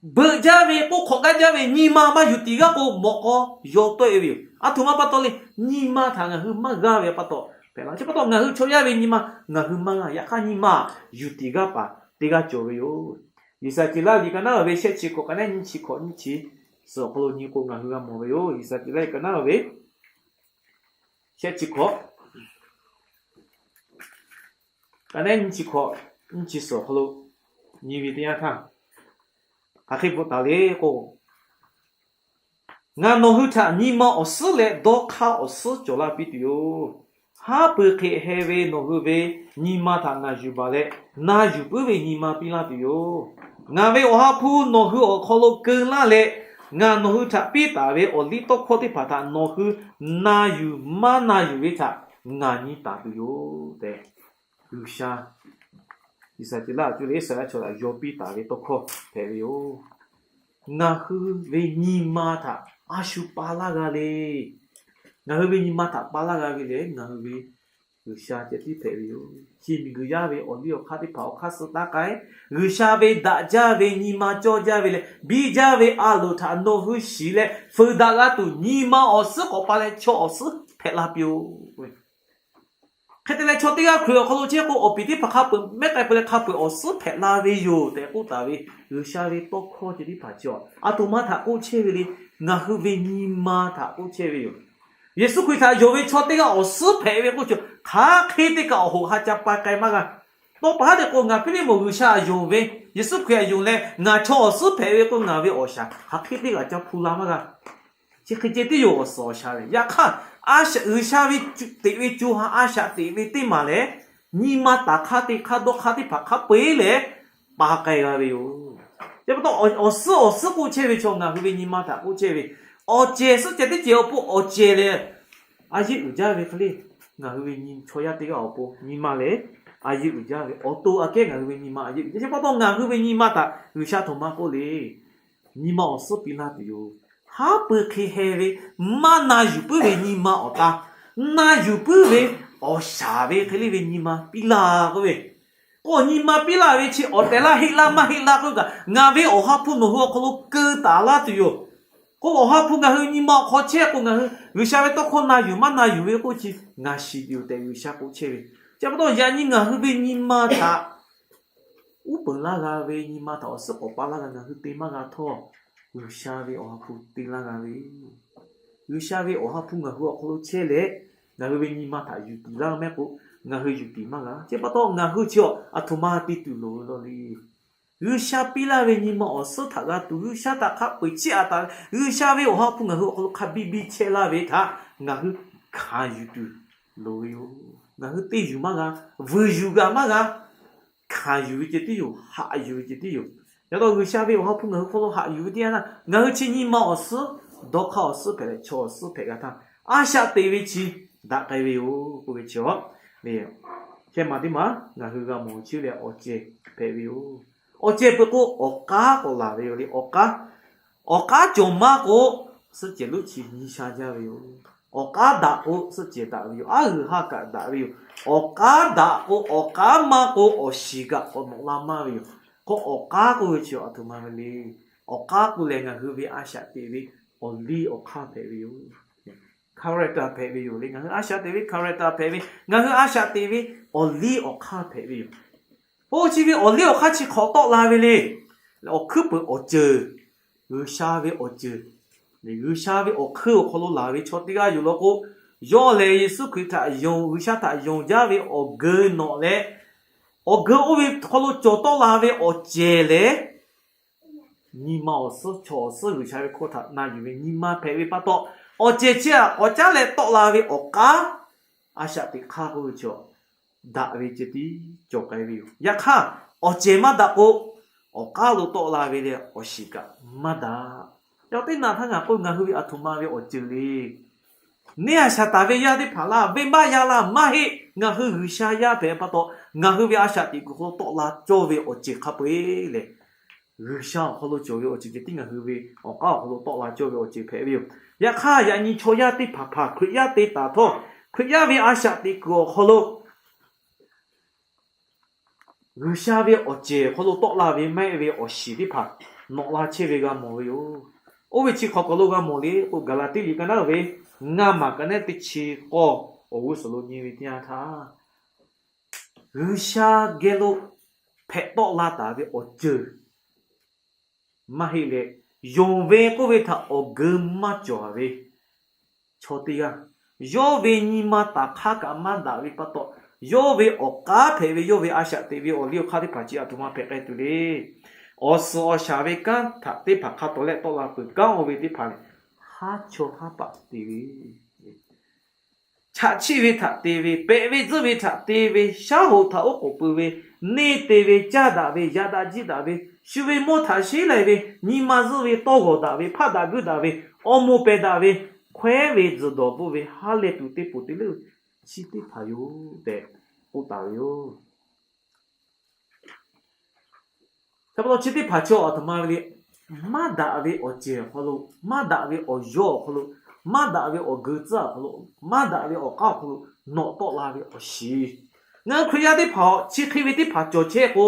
Beuꞈ jaˇ ve k'oˆ hk'awꞈ gaˇ jaˇ ve nyi ma maˇ yuˬ tiˍ g'aˇ k'o, mawꞈ k'aw yaw tawˆ e ve yoˬ. Aˬ htoꞈ ma pa taw le, nyi ma htaꞈ ngaˬ hui maˇ g'a ve pa taw hpehꞈ la. Chi pa taw ngaˬ hui chaw yaˇ ve nyi ma ngaˬ hui maˇ g'a. Yaꞈ hk'aˇ nyi ma yuˬ tiˍ g'aˇ paˍ teˇ g'aˇ cawˬ ve yoˬ. Yeˍsaˍceˍlaˆ liꞈ ka naˉ ve shehˆ chi hkawꞈ ka naˉ nyiˇ chi hkawꞈ nyiˇ chi suhˍ awˬ hk'aw lo nyi k'o ngaˬ hui g'a mawˬ ve yoˬ. Yeˍsaˍceˍlaˆ liꞈ ka naˉ ve shehˆ chi hkawꞈ, ka naˉ nyiˇ chi hkawꞈ nyiˇ chi suhˍ awˬ hk'aw lo nyi ve teˇ yanˇ htaˇ, hk'aˬ hk'e bvuhꞈ taˍ le k'o, Ngaˬ nawˬ hui htaꞈ nyi ma awˬ suhˉ leh dawˇ hk'aˇ awˬ suhˉ cawˬ laˇ piˇ tuˬ yoˬ. Haˉ pui hk'e heh ve nawˬ hui ve nyi ma htaꞈ na yuˬ baˬ leh, na yuˬ puiˉ ve nyi ma piˇ laˇ tuˬ yoˬ. Ngaˬ ve Awˬ ha hpu nawˬ hui awˬ hk'aw lo keu laˇ leh, ngaˬ nawˬ hui htaꞈ piˇ taˍ ve awˬ liˇ tawˇ hkawˇ teˇ hpaˍ htaꞈ nawˬ hui na yuˬ maˇ na yuˬ ve htaꞈ ngaˬ nyi taˍ tuˬ yoˬ tehꞈ, G'uiˬsha Iˉsaˍreˍlaˆ aꞈ cuˇ leh Iˉsaˍreˍlaˆ chaw htaꞈ yaw piˇ taˍ ve tawˇ hkawˇ hpehꞈ ve yoˬ. Ngaˬ hui ve nyi ma htaꞈ a shu pa laˇ g'a le. Ngaˬ hui ve nyi ma htaꞈ pa laˇ g'a ve lehˬ, ngaˬ hui ve G'uiˬsha ceh tiˉ hpehꞈ ve yoˬ. Chi miˬguiˬ yaˇ ve awˬ liˇ awˬ hk'aˇ teˇ hpaˍ awˬ hk'aˇ suh taˇ k'ai. G'uiˬsha ve daꞈ jaˇ ve nyi ma cawˇ jaˇ ve leh biˇ jaˇ ve a loˍ htaꞈ nawˬ hui shiˍ leh feuˍ daꞈ g'a tuˬ, nyi ma awˬ suhˉ k'awꞈ pa leh chaw awˬ suhˉ hpehꞈ la piˇ-oˆ. Hk'e te leh, chaw teˇ g'aˇ Hkriꞈ awˬ hk'aw lo chehˇ k'o, awˬ piˍ teˇ hpaˍ hk'a peu-eˬ mehˉ k'ai peu leh hk'a peu-eˬ awˬ suhˉ hpehꞈ la ve yoˬ tehꞈ k'oˆ taˍ ve G'uiˬsha ve tawˇ hkawˇ ceh tiˉ hpaˍ chi a, aˬ htoꞈ ma htaꞈ k'oˆ chehˇ ve le. Ngaˬ hui ve nyi ma htaꞈ k'oˆ chehˇ ve yoˬ. Yeˍsuˆ Hkriꞈ htaꞈ yonˍ ve chaw teˇ g'aˇ awˬ suhˉ hpehꞈ ve k'oˆ chi, hk'aˬ hk'e teˇ kaꞈ awˬ hoꞈ ha ca pa k'ai maˇ g'a. Tawˇ pa haˉ te k'o, ngaˬ piˇ liˇ mawˬ G'uiˬsha aꞈ yonˍ ve, Yeˍsuˆ Hkriꞈ aꞈ yonˍ leh ngaˬ chaw awˬ suhˉ hpehꞈ ve k'o, ngaˬ ve awˬ shaˍ hk'aˬ hk'e teˇ g'aꞈ ca hpu la maˇ g'a. Chi hk'e ceh tiˉ yoˬ awˬ suhˍ awˬ shaˍ ve. Yaꞈ hk'aˇ, a shaꞈ G'uiˬsha ve teꞈ ve co ha a shaꞈ teꞈ ve teˇ maˬ lehˬ, nyi ma taˍ hk'aˇ teˇ hk'aˇ dawˇ hk'aˇ teˇ hpaˍ hk'a peu-eˬ leh pa k'ai g'a ve yoˬ. Chi pa taw, awˬ suhˉ awˬ suhˉ k'oˆ chehˇ ve chaw ngaˬ hui ve nyi ma htaꞈ k'oˆ chehˇ ve, awˬ cehˬ suhˉ ceh teˇ cehˬ awˬ pon awˬ cehˬ lehˬ, a yeˇ uiˍ jaˇ ve hk'e le. Ngaˬ hui ve nyi chaw yaˇ teˇ g'aˇ awˬ pon nyi ma lehˬ, a yeˇ uiˍ jaˇ ve awˬ to aꞈ kehˉ ngaˬ hui ve nyi ma a yeˇ uiˍ jaˇ. Chi pa taw, ngaˬ hui ve nyi ma htaꞈ G'uiˬsha htoꞈ ma k'oˆ le. Nyi ma awˬ suhˉ piˇ laˇ tuˬ yoˬ. Haˉ pui hk'e heh ve, maˇ na yuˬ puiˉ ve nyi ma awˬ ta, na yuˬ puiˉ ve awˬ shaˍ ve hk'e le ve nyi ma piˇ laˇ k'oˆ ve, k'o nyi ma piˇ laˇ ve chi awˬ tehˬ laˇ heˆ laˇ maˇ heˆ laˇ k'oˆ kaꞈ, ngaˬ ve Awˬ ha hpu nawˬ hui awˬ hk'aw lo keu taˍ laˇ tuˬ yoˬ. K'o, Awˬ ha hpu ngaˬ hui nyi ma awˬ hk'aw chehˇ k'o, ngaˬ hui G'uiˬsha ve tawˇ hkawˇ na yuˬ maˇ na yuˬ ve k'oˆ chi ngaˬ shiˍ tuˬ yoˬ tehꞈ G'uiˬsha k'oˆ chehˇ ve. Chi pa taw, yaꞈ nyi ngaˬ hui ve nyi ma htaꞈ uˉ peunˍ laˇ g'a ve, nyi ma htaꞈ awˬ suhˉ k'awꞈ pa laˇ g'a, ngaˬ hui te maˇ g'a htawˇ, G'uiˬsha ve Awˬ ha hpu te laˇ g'a ve. G'uiˬsha ve Awˬ ha hpu ngaˬ hui awˬ hk'aw lo chehˇ leh, ngaˬ hui ve nyi ma htaꞈ yuˬ tiˍ laˇ mehˆ k'o, ngaˬ hui yuˬ tiˍ maˇ g'a. Chi pa taw, ngaˬ hui chi aˬ htoꞈ ma te tuˬ loˍ ve law le. G'uiˬsha piˇ laˇ ve nyi ma awˬ suhˉ htaꞈ g'a tuˬ, G'uiˬsha htaꞈ hk'a peu-eˬ chiˇ aꞈ taˍ leh, G'uiˬsha ve Awˬ ha hpu ngaˬ hui awˬ hk'aw lo hk'a biˇ biˇ chehˇ laˇ ve htaꞈ ngaˬ hui hkanˍ yuˬ tuˬ loˍ ve yoˬ. Ngaˬ hui te yuˬ maˇ g'a, vuiˬ yuˬ g'a maˇ g'a. hkanˍ yuˬ ve ceh tiˉ yoˬ, haꞈ yuˬ ve ceh tiˉ yoˬ. Yaꞈ taw G'uiˬsha ve awˬ ha hpu ngaˬ hui hk'aw lo haꞈ yuˬ ve teˇ yanˇ htaˇ, ngaˬ hui chi nyi ma awˬ suhˉ, dawˇ hk'aˇ awˬ suhˉ hpehꞈ leh, chaw awˬ suhˉ hpehꞈ g'a htaˇ, a shaꞈ teꞈ ve chi daꞈ k'ai ve yoˬ k'oˆ ve chi a, hkeh maˬ teˇ maˬ ngaˬ hui g'a mawˬ chi leh awˬ cehˬ hpehꞈ ve yoˬ. Awˬ cehˬ peuˬ k'o, awˬ k'aˉ k'awꞈ laˬ ve yoˬ le. Awˬ k'aˉ, awˬ k'aˉ cawˬ maˇ k'o, suhˆ cehˬ lonˉ chi nyi sha jaˇ ve yoˬ. Awˬ k'aˉ daꞈ k'o, suhˆ cehˬ daꞈ ve yoˬ. Aˉ g'uiˬ ha kaꞈ daꞈ ve yoˬ. Awˬ k'aˉ daꞈ k'o, awˬ k'aˉ maˇ k'o, awˬ shiˍ kaꞈ k'awꞈ nawꞈ la maˇ ve yoˬ. K'o, awˬ kaˉ k'oˆ ve chi aˬ htoꞈ ma ve le. Awˬ k'aˉ k'oˆ lehˬ, ngaˬ hui ve a shaꞈ teꞈ ve awˬ liˇ awˬ hk'aˇ hpehꞈ ve yoˬ. Character hpehꞈ ve yoˬ le. Ngaˬ hui a shaꞈ teꞈ ve character hpehꞈ ve, ngaˬ hui a shaꞈ teꞈ ve awˬ liˇ awˬ hk'aˇ hpehꞈ ve yoˬ. Oˇ chi ve awˬ liˇ awˬ hk'aˇ chi hk'awꞈ tawˆ la ve le. Awˬ hkuiˉ peuˬ awˬ ceuˬ, G'uiˬsha ve awˬ ceuˬ, G'uiˬsha ve awˬ hkui awˬ hk'aw lo laˬ ve chaw teˇ g'aˇ yoˬ law k'o, yawˇ lehˬ Yeˍsuˆ Hkriꞈ htaꞈ yonˍ, G'uiˬsha htaꞈ yonˍ jaˇ ve awˬ geu nawꞈ leh, awˬ geu oˇ ve hk'aw lo cawˬ tawˆ la ve awˬ cehˬ lehˬ, nyi ma awˬ suhˉ, chaw awˬ suhˉ G'uiˬsha ve hkawˇ htaꞈ na yuˬ ve nyi ma hpehꞈ ve pa taw, awˬ cehˬ chi htaꞈ k'awꞈ caˉ leh tawˆ la ve awˬ k'aˉ, a shaꞈ teꞈ hk'aˇ k'oˆ ve chaw daꞈ ve ceh tiˉ cawˬ k'ai ve yoˬ. Yaꞈ hk'aˇ, awˬ cehˬ maˇ daꞈ k'o, awˬ k'aˉ lo tawˆ la ve leh awˬ shiˍ kaꞈ maˇ daꞈ. Yaꞈ teˇ naꞈ htaˇ ngaˬ k'oˆ, ngaˬ hui ve aˬ htoꞈ ma ve awˬ ceuˬ le. Neˇ a shaˍ taˍ ve yaˇ teˇ hpaˍ laˇ, venˇbaˆ yaˇ laˇ maˇ heˆ. Ngaˬ hui G'uiˬsha yaˇ hpehꞈ pa taw, ngaˬ hui ve a shaꞈ teꞈ kuiˬ hk'aw lo tawˆ la cawˇ ve awˬ ceuˬ hk'a peu-eˬ lehˬ, G'uiˬsha awˬ hk'aw lo cawˬ ve awˬ ceuˬ ceh tiˉ ngaˬ hui ve awˬ k'aˉ awˬ hk'aw lo tawˆ la cawˇ ve awˬ ceuˬ hpehꞈ ve yoˬ. Yaꞈ hk'aˇ, yaꞈ nyi chaw yaˇ teˇ hpaˍ hpaˍ Hkriꞈ yaˇ te taˍ htawˇ, Hkriꞈ yaˇ ve a shaꞈ teꞈ kuiˬ awˬ hk'aw lo G'uiˬsha ve awˬ cehˬ awˬ hk'aw lo tawˆ la ve maˇ heˆ ve awˬ shiˍ teˇ hpaˍ nawꞈ la chehˇ ve g'a mawˬ ve yoˬ. Oˇ ve chi hk'aˬ hk'aw lo g'a mawˬ le k'o, Gaˍlaˍtiˆ liꞈ ka naˉ ve ngaˇ maˬ ka naˉ teˇ chi k'awˇ awˬ g'uˇ suhˍ lo nyi ve teˇ yanˇ htaˇ, G'uiˬsha geh lo hpehꞈ tawˆ la taˍ ve awˬ ceuˬ maˇ heˆ leh, yonˍ ve k'oˆ ve htaꞈ awˬ geu maˇ cawˬ ve chaw teˇ g'aˇ, yawˇ ve nyi ma taˍ hk'aˇ kaꞈ maˇ daꞈ ve pa taw, yawˇ ve awˬ k'aˉ hpehꞈ ve, yawˇ ve a shaꞈ teꞈ ve awˬ liˇ awˬ hk'aˇ teˇ hpaˍ chi aˬ htoꞈ ma hpehꞈ k'ai tuˬ le. Awˬ suhˍ awˬ shaˍ ve kanˉ htaꞈ teˇ hpaˍ hk'a tawˍ leh tawˆ la peuˬ. Kanˉ oˇ ve teˇ hpaˍ lehˬ, haˉ chawˇ haˉ paˆ te ve, chaꞈ chiˆ ve htaꞈ te ve, pehꞈ ve tzuhˆ ve htaꞈ te ve, shaˉ hoꞈ htaꞈ oˉ k'oˍ pui ve, neˇ te ve, caˇ daꞈ ve, yaꞈ daꞈ jiˇ daꞈ ve, shu ve mawˇ htaꞈ sheˉ laiˬ ve, nyi ma zuhˆ ve, tawˇ g'awˬ daꞈ ve, hpaˆ daꞈ guiˇ daꞈ ve, awˬ moˍ pehˬ daꞈ ve, hkawehˉ ve, tzuhˬ dawˬ bvuhˆ ve, ha lehˬ tuˬ te poˬ te leuˉ ve, chi teˇ hpaˍ yoˬ tehꞈ k'oˆ taˍ ve yoˬ. Chi pa taw chi teˇ hpaˍ chi aˬ htoꞈ ma ve le. Maˇ daꞈ ve awˬ cehˬ awˬ hk'aw lo, maˇ daꞈ ve awˬ yawˇ awˬ hk'aw lo, maˇ daꞈ ve awˬ geu tcuhˉ awˬ hk'aw lo, maˇ daꞈ ve awˬ k'aˉ awˬ hk'aw lo nawꞈ tawˆ la ve awˬ shiˍ. Ngaˬ hui Hkriꞈ yaˇ teˇ hpaˍ chi hk'e ve teˇ hpaˍ cawˬ chehˇ k'o,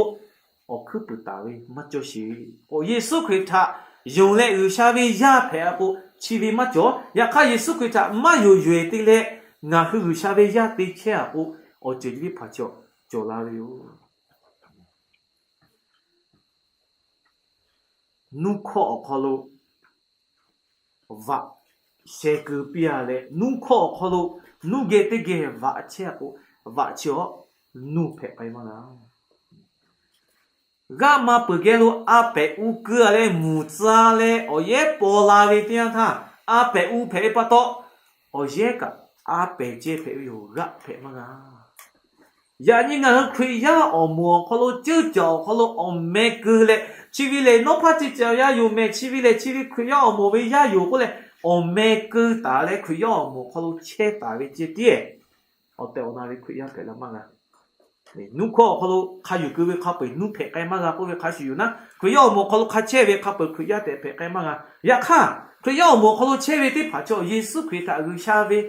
awˬ hkuiˉ puiˍ taˍ ve maˇ cawˇ sheˍ. K'o Yeˍsuˆ Hkriꞈ htaꞈ yonˍ leh G'uiˬsha ve yaˇ hpehꞈ k'o, chi ve maˇ cawˬ. Yaꞈ hk'aˇ, Yeˍsuˆ Hkriꞈ htaꞈ maˇ yonˍ yonˍ te leh, ngaˬ hui G'uiˬsha ve yaˇ te chehˇ a k'o, awˬ ceuˬ chi teˇ hpaˍ cawˬ, cawˬ la ve yoˬ. Nuˇ hkawˇ awˬ hk'aw lo vaꞈ sheh keu piˇ a leh, nuˇ hkawˇ awˬ hk'aw lo nuˇ geh teˇ geh vaꞈ chehˇ a k'o, vaꞈ chi awˬ nuˇ hpehꞈ k'ai maˇ g'a. G'aˆ ma peuˬ geh lo a pehꞈ u keu a leh, mvuhˬ tcuh a leh awˬ yehˉ paw la ve teˇ yanˇ htaˇ, a pehꞈ u hpehꞈ ve pa taw, awˬ yehˉ kaꞈ a pehˬ ceh hpehꞈ ve yoˬ. G'aˆ hpehꞈ maˇ g'a. Yaꞈ nyi ngaˬ hui Hkriꞈ yaˇ awˬ moˍ awˬ hk'aw lo, ceuˇ caˬ awˬ hk'aw lo awˬ meh keu leh, chi ve lehˬ nawˉ hpaˇ ceh ceh yaˇ yoˬ meh, chi ve lehˬ chi ve Hkriꞈ yaˇ awˬ moˍ ve yaˇ yoˬ k'oˆ leh, awˬ meh keu taˍ leh Hkriꞈ yaˇ awˬ moˍ awˬ hk'aw lo chehˇ taˍ ve ceh tiˉ, awˬ tehˬ awˬ na ve Hkriꞈ yaˇ hpehꞈ la maˇ g'a. Nuˇ hkawˇ awˬ hk'aw lo hk'a yuˬ keu ve hk'a peu-eˬ nuˇ hpehꞈ k'ai maˇ g'a k'oˆ ve hk'a shuˍ yoˬ naˉ, Hkriꞈ yaˇ awˬ moˍ awˬ hk'aw lo hk'a chehˇ ve hk'a peu-eˬ Hkriꞈ yaˇ tehꞈ hpehꞈ k'ai maˇ g'a. Yaꞈ hk'aˇ, Hkriꞈ yaˇ awˬ moˍ awˬ hk'aw lo chehˇ ve teˇ hpaˍ chaw Yeˍsuˆ Hkriꞈ htaꞈ G'uiˬsha ve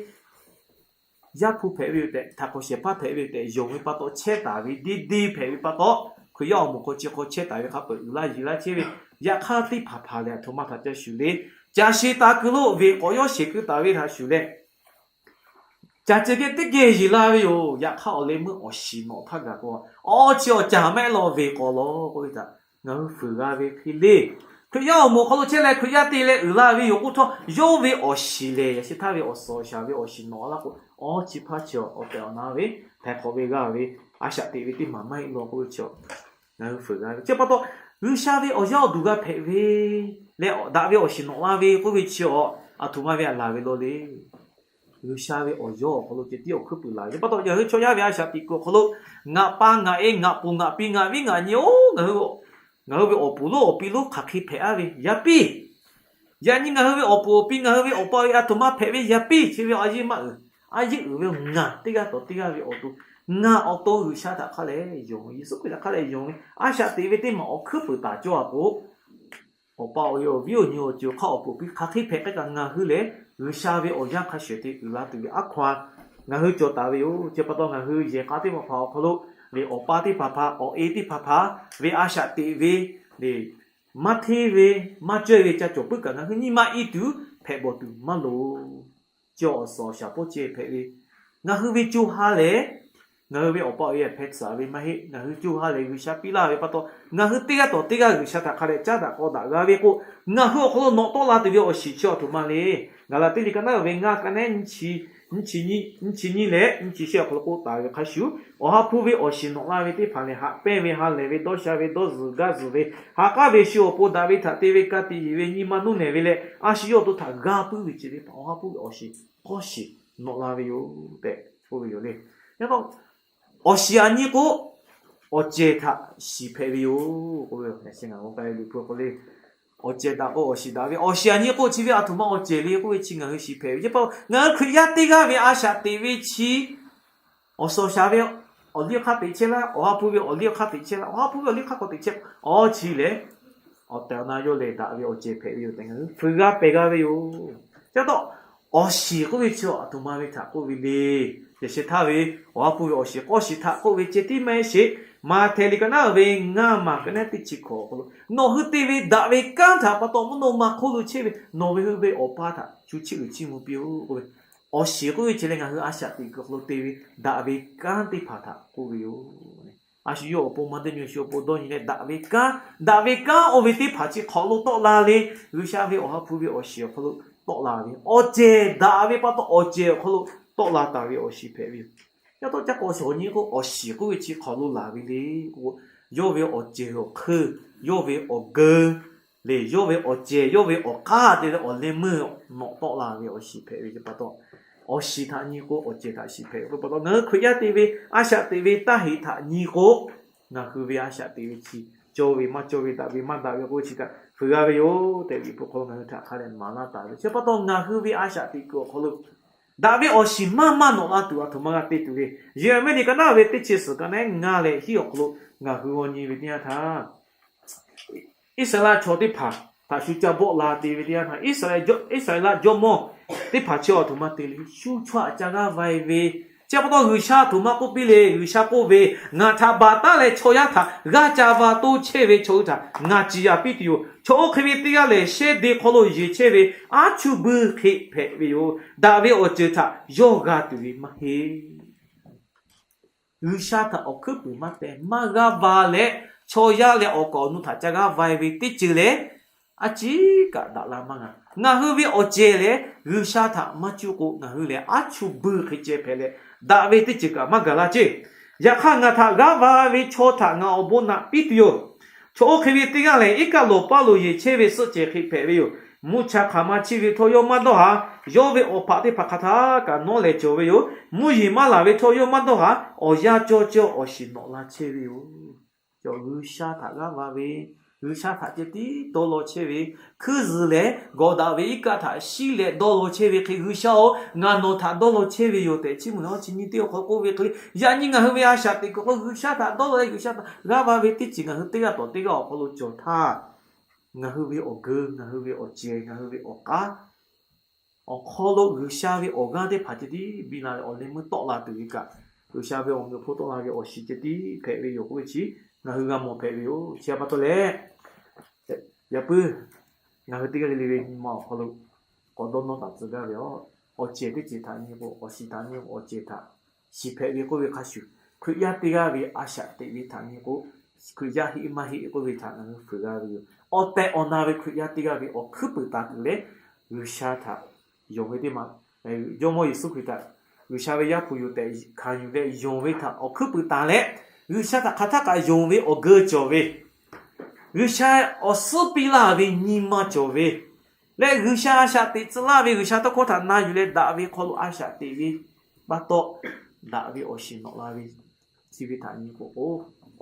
Yaˇ hpu hpehꞈ ve yoˬ tehꞈ, htaꞈ k'awꞈ shehˍ hpaˇ hpehꞈ ve yoˬ tehꞈ yonˍ ve pa taw chehˇ taˍ ve deˇ deˇ hpehꞈ ve pa taw, Hkriꞈ yaˇ awˬ moˍ hk'aw chi hk'aw chehˇ taˍ ve hk'a peu-eˬ uiˍ laˇ yeˬ laˇ chehˇ ve, yaꞈ hk'aˇ teˇ hpaˍ hpaˍ lehˬ aˬ htoꞈ ma htaꞈ ca shuˍ le. Caˬ sheˍ taˍ kuiˬ lo venˇ k'awꞈ yawˇ sheˍ keu taˍ ve htaꞈ shuˍ leh, caˬ ceuˬ geh teˇ geh yeˬ la ve yoˬ. Yaꞈ hk'aˇ awˬ leh meuˇ awˬ shiˍ nawꞈ htaˇ gaˬ k'o, awˬ chi awˬ caˬ maˇ heˆ law venˇ k'awꞈ law k'oˆ ve htaꞈ ngaˬ hui fuiˍ g'a ve hk'e le. Hkriꞈ yaˇ awˬ moˍ hk'aw lo chehˇ leh Hkriꞈ yaˇ te leh uiˍ la ve yoˬ k'oˆ htawˇ, yawˇ ve awˬ shiˍ lehˬ yaꞈ sheh htaˇ ve awˬ suhˍ awˬ shaˍ ve awˬ shiˍ nawꞈ laˇ k'o, awˬ chi hpaˇ chi awˬ tehˬ awˬ na ve htaiˍ hk'awꞈ ve g'a ve a shaꞈ teꞈ ve teˇ maˬ maˇ heˆ law k'oˆ ve chi ngaˬ hui fuiˍ g'a ve. Chi pa taw, G'uiˬsha ve awˬ yaˇ awˬ duˬ g'a hpehꞈ ve leh daꞈ ve awˬ shiˍ nawꞈ la ve k'oˆ ve chi awˬ aˬ htoꞈ ma ve a laˬ ve law le. G'uiˬsha ve awˬ yawˇ awˬ hk'aw lo ceh tiˉ awˬ hkuiˉ puiˍ laˬ ve. Chi pa taw ngaˬ hui chaw yaˇ ve a shaꞈ teꞈ kuiˬ awˬ hk'aw lo ngaˬ pa ngaˬ e ngaˬ ponˬ ngaˬ pi ngaˬ viˉ ngaˬ nyi-oˬ, ngaˬ hui ve awˬ puˍ lonˉ awˬ pi lonˉ hk'aˬ hk'e hpehꞈ-a ve yaˇ piˇ. Yaꞈ nyi ngaˬ hui ve awˬ puˍ awˬ pi ngaˬ hui ve awˬ pa awˬ e a htoꞈ ma hpehꞈ ve yaˇ piˇ. Chi ve a yeˇ maˇ uiˍ, a yeˇ uiˍ ve ngaˬ teˇ g'aˇ tawˬ teˇ g'aˇ ve awˬ to, ngaˬ awˬ to G'uiˬsha htaꞈ hk'a leh yonˍ ve, Yeˍsuˆ Hkriꞈ htaꞈ hk'a leh yonˍ ve a shaꞈ teꞈ ve teˇ maˬ awˬ hkuiˉ puiˍ taˍ cawˇ-a k'o, awˬ pa awˬ e awˬ viˉ awˬ nyi awˬ ceuˬ hk'aˇ awˬ puˍ awˬ pi hk'aˬ hk'e hpehꞈ k'ai kaꞈ ngaˬ hui lehˬ G'uiˬsha ve awˬ yanˇ hk'a shuˍ te uiˍ la tuˬ ve aˉ hkaw-a ngaˬ hui cawˬ taˍ ve yoˬ. Chi pa taw ngaˬ hui yehˬ k'a teˇ hpaˍ hpaˍ awˬ hk'aw lo lehˬ awˬ pa teˇ hpaˍ hpaˍ awˬ e teˇ hpaˍ hpaˍ ve a shaꞈ teꞈ ve lehˬ, maˇ hteˇ ve maˇ cawehˇ ve ca cawˬ puiˉ kaꞈ ngaˬ hui nyi ma i tuˬ hpehꞈ bawˬ tuˬ maˇ loˍ. Chi awˬ suhˍ awˬ shaˍ pawˆ ceh hpehꞈ ve, ngaˬ hui ve co ha lehˬ, ngaˬ hui ve awˬ pa awˬ e hpehˇ tsuhꞈ ve maˇ heˆ. Ngaˬ hui co ha lehˬ G'uiˬsha piˇ laˇ ve pa taw, ngaˬ hui teˇ g'aˇ tawˬ teˇ g'aˇ G'uiˬsha htaꞈ hk'a leh caˉ daꞈ k'aw daꞈ g'a ve k'o, ngaˬ hui awˬ hk'aw lo nawꞈ tawˆ la tuˬ ve awˬ shiˍ chi awˬ htoꞈ ma le. Gaˍlaˍtiˆ liꞈ ka naˉ ve ngaˇ ka nehˉ nyiˇ chi nyiˇ leh nyiˇ chi shehˆ awˬ hk'aw lo k'oˆ taˍ ve hk'a shuˍ, Awˬ ha hpu ve awˬ shiˍ nawꞈ la ve teˇ hpaˍ lehˬ, haꞈ pehnˇ ve, ha lehˬ ve, dawˇ sha ve, dawˇ zuhˬ gaˇ zuhˬ ve, ha k'aˉ ve shu awˬ pon daꞈ ve htaꞈ te ve, ka tiꞈ yeˬ ve, nyi ma nuˇ nehˬ ve leh a shu yawˇ awˬ to htaꞈ g'a puiˉ ve ceh ve hpaˍ Awˬ ha hpu ve awˬ shiˍ k'awˇ shiˍ nawꞈ la ve yoˬ tehꞈ k'oˆ ve yoˬ le. Yaꞈ hk'aˇ, awˬ shiˍ aꞈ nyi k'o, awˬ cehˬ htaꞈ shiˍ hpehꞈ ve yoˬ k'oˆ ve. Yaꞈ shi ngaˬ g'aw k'ai Liꞈ hpu k'o le, awˬ cehˬ daꞈ k'o awˬ shiˍ daꞈ ve, awˬ shiˍ aꞈ nyi k'o chi ve a htoꞈ ma awˬ cehˬ le k'oˆ ve chi ngaˬ hui shiˍ hpehꞈ ve. Chi pa ngaˬ hui Hkriꞈ yaˇ teˇ g'aˇ ve a shaꞈ teꞈ ve chi awˬ suhˍ awˬ shaˍ ve awˬ liˇ awˬ hk'aˇ teꞈ chehˇ laˇ, Awˬ ha hpu ve awˬ liˇ awˬ hk'aˇ teꞈ chehˇ laˇ, Awˬ ha hpu ve awˬ liˇ hk'aˇ k'awꞈ teꞈ chehˇ, awˬ chi lehˬ, awˬ tehˬ awˬ na yawˇ lehˬ daꞈ ve awˬ cehˬ hpehꞈ ve yoˬ tehꞈ ngaˬ hui fuiˍ g'a pehˬ g'a ve yoˬ. Chi pa taw, awˬ shiˍ k'oˆ ve chi a htoꞈ ma ve htaꞈ k'oˆ ve le. Yaꞈ sheh htaˇ ve Awˬ ha hpu ve awˬ shiˍ k'awˇ shiˍ htaꞈ k'oˆ ve ceh tiˉ maˇ heˆ sheˍ. Maꞈhtehˍ liꞈ ka naˉ ve ngaˇ maˬ ka nehˉ teˇ chi hkawꞈ awˬ hk'aw lo, nawˬ hui te ve daꞈ ve kanˉ htaꞈ pa taw mvuhˇ naw ma hk'oˆ lo chehˇ ve nawˬ ve hui ve Awˬ pa htaꞈ shu chiˇ uiˍ chiˇ mvuh piˇ-oˆ k'oˆ ve, awˬ shiˍ k'oˆ ve ceh leh ngaˬ hui a shaꞈ teꞈ kuiˬ hk'aw lo te ve daꞈ ve kanˉ teˇ hpaˍ htaꞈ k'oˆ ve yoˬ. A shu yawˇ awˬ pon maˇ teˇ nyi shu awˬ pon dawˇ nyi leh daꞈ ve kanˉ, daꞈ ve kanˉ oˇ ve teˇ hpaˍ chi hk'awꞈ lo tawˆ la le. G'uiˬsha ve Awˬ ha hpu ve awˬ shiˍ awˬ hk'aw lo tawˆ la ve, awˬ cehˬ daꞈ ve pa taw awˬ cehˬ awˬ hk'aw lo tawˆ la taˍ ve awˬ shiˍ hpehꞈ ve yoˬ. Yaꞈ hk'aˇ, caˇ k'awꞈ shiˍ awˬ nyi k'o, awˬ shiˍ k'oˆ ve chi hk'awꞈ lo laˬ ve le k'o, yawˇ ve awˬ cehˬ awˬ hk'eun, yawˇ ve awˬ geu lehˬ, yawˇ ve awˬ cehˬ, yawˇ ve awˬ k'aˉ te leh awˬ leh meuˇ nawꞈ tawˆ la ve awˬ shiˍ hpehꞈ ve pa taw, awˬ shiˍ htaꞈ nyi k'o awˬ cehˬ htaꞈ shiˍ hpehꞈ ve pa taw, ngaˬ hui Hkriꞈ yaˇ te ve a shaꞈ teꞈ ve taˇ heꞈ htaꞈ nyi k'o, ngaˬ hui ve a shaꞈ teꞈ ve chi cawˇ ve maˇ cawˇ ve, daꞈ ve maˇ daꞈ ve k'oˆ ve chi htaꞈ fuiˍ g'a ve yoˬ tehꞈ Liꞈ hpu hk'aw lo ngaˬ hui htaꞈ hk'a leh maˍ laˇ taˍ ve. Chi pa taw ngaˬ hui ve a shaꞈ teꞈ kuiˬ awˬ hk'aw lo daꞈ ve awˬ shiˍ maˇ maˇ nawꞈ la tuˬ a htoꞈ ma g'a te tuˬ le. Yeˍraˍmiˆ liꞈ ka naˉ ve teˇ chi suhˍ ka nehˉ ngaˇ leh hiˉ awˬ hk'aw lo ngaˬ hui g'aw nyi ve teˇ yanˇ htaˇ, Iˉsaˍreˍlaˆ chaw teˇ hpaˍ htaꞈ shu ca bawˆ la te ve teˇ yanˇ htaˇ, Iˉsaˍreˍlaˆ jawˇmawˇ teˇ hpaˍ chi a htoꞈ ma te le, shu chaw htaꞈ ca g'aˇ va-e ve. Chi pa taw G'uiˬsha a htoꞈ ma k'oˆ piˇ le. G'uiˬsha k'oˆ ve, Ngaˬ htaꞈ baˬ taˉ leh chaw yaˇ htaꞈ g'aˇ ca va toˇ chehˇ ve chaw hui htaꞈ ngaˬ ciˍ yanˍ piˇ tuˬ yoˬ. Chaw oˇ hk'e ve teˇ g'aˇ lehˬ, shehˇ de hk'aw lo yeˬ chehˇ ve aˉ chuˇ buiˇ hk'e hpehꞈ ve yoˬ. Daꞈ ve awˬ ceuˬ htaꞈ yawˇ g'a tuˬ ve maˇ heˆ. G'uiˬsha htaꞈ awˬ hkuiˉ puiˍ maˇ teh maˇ g'aˇ va leh, chaw yaˇ leh awˬ kaˍ awˬ nu htaꞈ ca g'aˇ va-e ve teˇ ceuˬ lehˬ, a ciˉ kaꞈ daꞈ la maˇ g'a. Ngaˬ hui ve awˬ cehˬ lehˬ G'uiˬsha htaꞈ maˇ cuˇ k'o, ngaˬ hui lehˬ aˉ chuˇ buiˇ hk'e ceh hpehꞈ leh, daꞈ ve teˇ ceuˬ kaꞈ maˇ gaˬ la ceˇ. Yaꞈ hk'aˇ, ngaˬ htaꞈ g'aˇ va ve chaw htaꞈ ngaˬ awˬ bon naꞈ piˇ tuˬ yoˬ. Chaw oˇ hk'e ve teˇ g'aˇ lehˬ, iˉ kaˆ lawˬ paˇ lo yeˬ chehˇ ve suhˆ cehˬ hk'e hpehꞈ ve yoˬ. Mvuhˇ cha hk'aˬ ma chiˇ ve htawˇ yawˇ maˇ dawˇ haˍ. Yawˇ ve awˬ hpaꞈ teˇ hpaˍ hk'aˬ htaˇ kaꞈ nawˉ leh cawˬ ve yoˬ. Mvuhˇ yeˬ maˇ laˬ ve htawˇ yawˇ maˇ dawˇ haˍ. Awˬ yanˇ cawˇ cawˇ awˬ shiˍ nawꞈ la chehˇ ve yoˬ. Cawˬ G'uiˬsha htaꞈ g'aˇ va ve, G'uiˬsha htaꞈ ceh tiˉ dawˇ law chehˇ ve, hkuiˇ zuhˬ lehˬ gawˬ daꞈ ve iˉ kaˆ htaꞈ shiˉ leh dawˇ law chehˇ ve hk'e, G'uiˬsha-oˬ, ngaˬ nawˬ htaꞈ dawˇ law chehˇ ve yoˬ tehꞈ, Chiˇ mvuhˬ lawˇ chi nyiˇ teˇ awˬ hk'aw lo k'oˆ ve hk'e le. Yaꞈ nyi ngaˬ hui ve a shaꞈ teꞈ kuiˬ hk'aw G'uiˬsha htaꞈ dawˇ law leh G'uiˬsha htaꞈ g'aˇ va ve teˇ ceuˬ ngaˬ hui teˇ g'aˇ tawˍ teˇ g'aˇ awˬ hk'aw lo cawˬ htaˇ, ngaˬ hui ve awˬ geu, ngaˬ hui ve awˬ cehˬ, ngaˬ hui ve awˬ k'aˉ awˬ hk'aw lo G'uiˬsha ve awˬ g'aˇ teˇ hpaˍ ceh tiˉ biˇ la leh awˬ leh meuˇ tawˆ la tuˬ ve kaꞈ, G'uiˬsha ve awˬ meꞈ awˬ hponˇ tawˆ la ve awˬ shiˍ ceh tiˉ hpehꞈ ve yoˬ k'oˆ ve chi ngaˬ hui g'a mawˬ hpehꞈ ve yoˬ. Chi pa taw leh, yaꞈ puiˉ ngaˬ hui teˇ g'aˇ le le ve nyi ma awˬ hk'aw lo k'awꞈ dawˇ nawˇ taˍ tcuh gaˇ ve yoˬ. Awˬ cehˬ teˇ ceuˬ htaꞈ nyi k'o, awˬ shiˍ htaꞈ nyi k'o, awˬ cehˬ htaꞈ shiˍ hpehꞈ ve k'oˆ ve hk'a shuˍ, Hkriꞈ yaˇ teˇ g'aˇ ve a shaꞈ teꞈ ve htaꞈ nyi k'o, Hkriꞈ yaˇ heˆ maˇ heˆ k'oˆ ve htaꞈ ngaˬ hui fuiˍ g'a ve yoˬ. Awˬ tehˬ awˬ na ve Hkriꞈ yaˇ teˇ g'aˇ ve awˬ hkuiˉ puiˍ taˍ kuiˬ leh, G'uiˬsha htaꞈ yonˍ ve teˇ maˬ, Jawˇmawˇ Yeˍsuˆ Hkriꞈ htaꞈ G'uiˬsha ve Yaˇ hpu yoˬ tehꞈ hkanˍ yuˬ leh yonˍ ve htaꞈ awˬ hkuiˉ puiˍ taˍ leh, G'uiˬsha htaꞈ hk'aˬ htaˇ kaꞈ yonˍ ve awˬ geu cawˬ ve, G'uiˬsha awˬ suhˉ piˇ laˇ ve nyi ma cawˬ ve, leh G'uiˬsha a shaꞈ teꞈ tcuh laˇ ve G'uiˬsha tawˇ hkawˇ htaꞈ na yuˬ leh daꞈ ve hk'aw lo a shaꞈ teꞈ ve pa taw, daꞈ ve awˬ shiˍ nawꞈ la ve chi ve htaꞈ nyi k'o,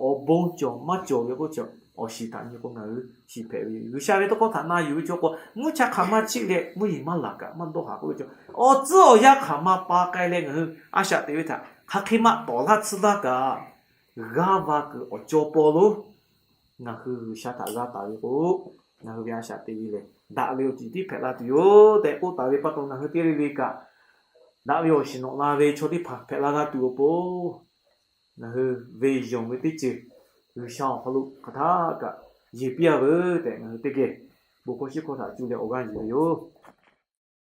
awˬ bon cawˬ maˇ cawˬ ve k'oˆ chi, awˬ shiˍ htaꞈ nyi k'o ngaˬ hui shiˍ hpehꞈ ve yoˬ. G'uiˬsha ve tawˇ hkawˇ htaꞈ na yuˬ ve chaw k'o, mvuhˇ cha hk'aˬ ma chiˆ leh mvuhˇ yeˬ maˇ laˬ kaꞈ maˇ dawˇ haˍ k'oˆ ve chaw, awˬ tcuhˉ awˬ yanˇ hk'aˬ ma pa k'ai leh ngaˬ hui a shaꞈ teꞈ ve htaꞈ hk'aˬ hk'e maˇ tawˍ laˇ tsuhˇ laˇ kaꞈ, g'aˇ va kuiˬ awˬ caw paw lo ngaˬ hui G'uiˬsha htaꞈ g'a taˍ ve k'o, ngaˬ hui ve a shaꞈ teꞈ ve lehˬ daꞈ ve awˬ ceuˬ tiˉ hpehꞈ la tuˬ yoˬ tehꞈ k'oˆ taˍ ve pa taw, ngaˬ hui teˇ g'aˇ le le kaꞈ daꞈ ve awˬ shiˍ nawꞈ la ve chaw teˇ hpaˍ hpehꞈ la g'a tuˬ awˬ pon, ngaˬ hui ve yonˍ ve teˇ ceuˬ G'uiˬsha awˬ hk'aw lo hk'aˬ htaˇ kaꞈ yeˬ piˇ a veuˬ tehꞈ, ngaˬ hui teˇ geh bon hkawˇ shiˉ hkawˇ htaꞈ cuˇ leh awˬ g'aˇ yuˬ ve yoˬ.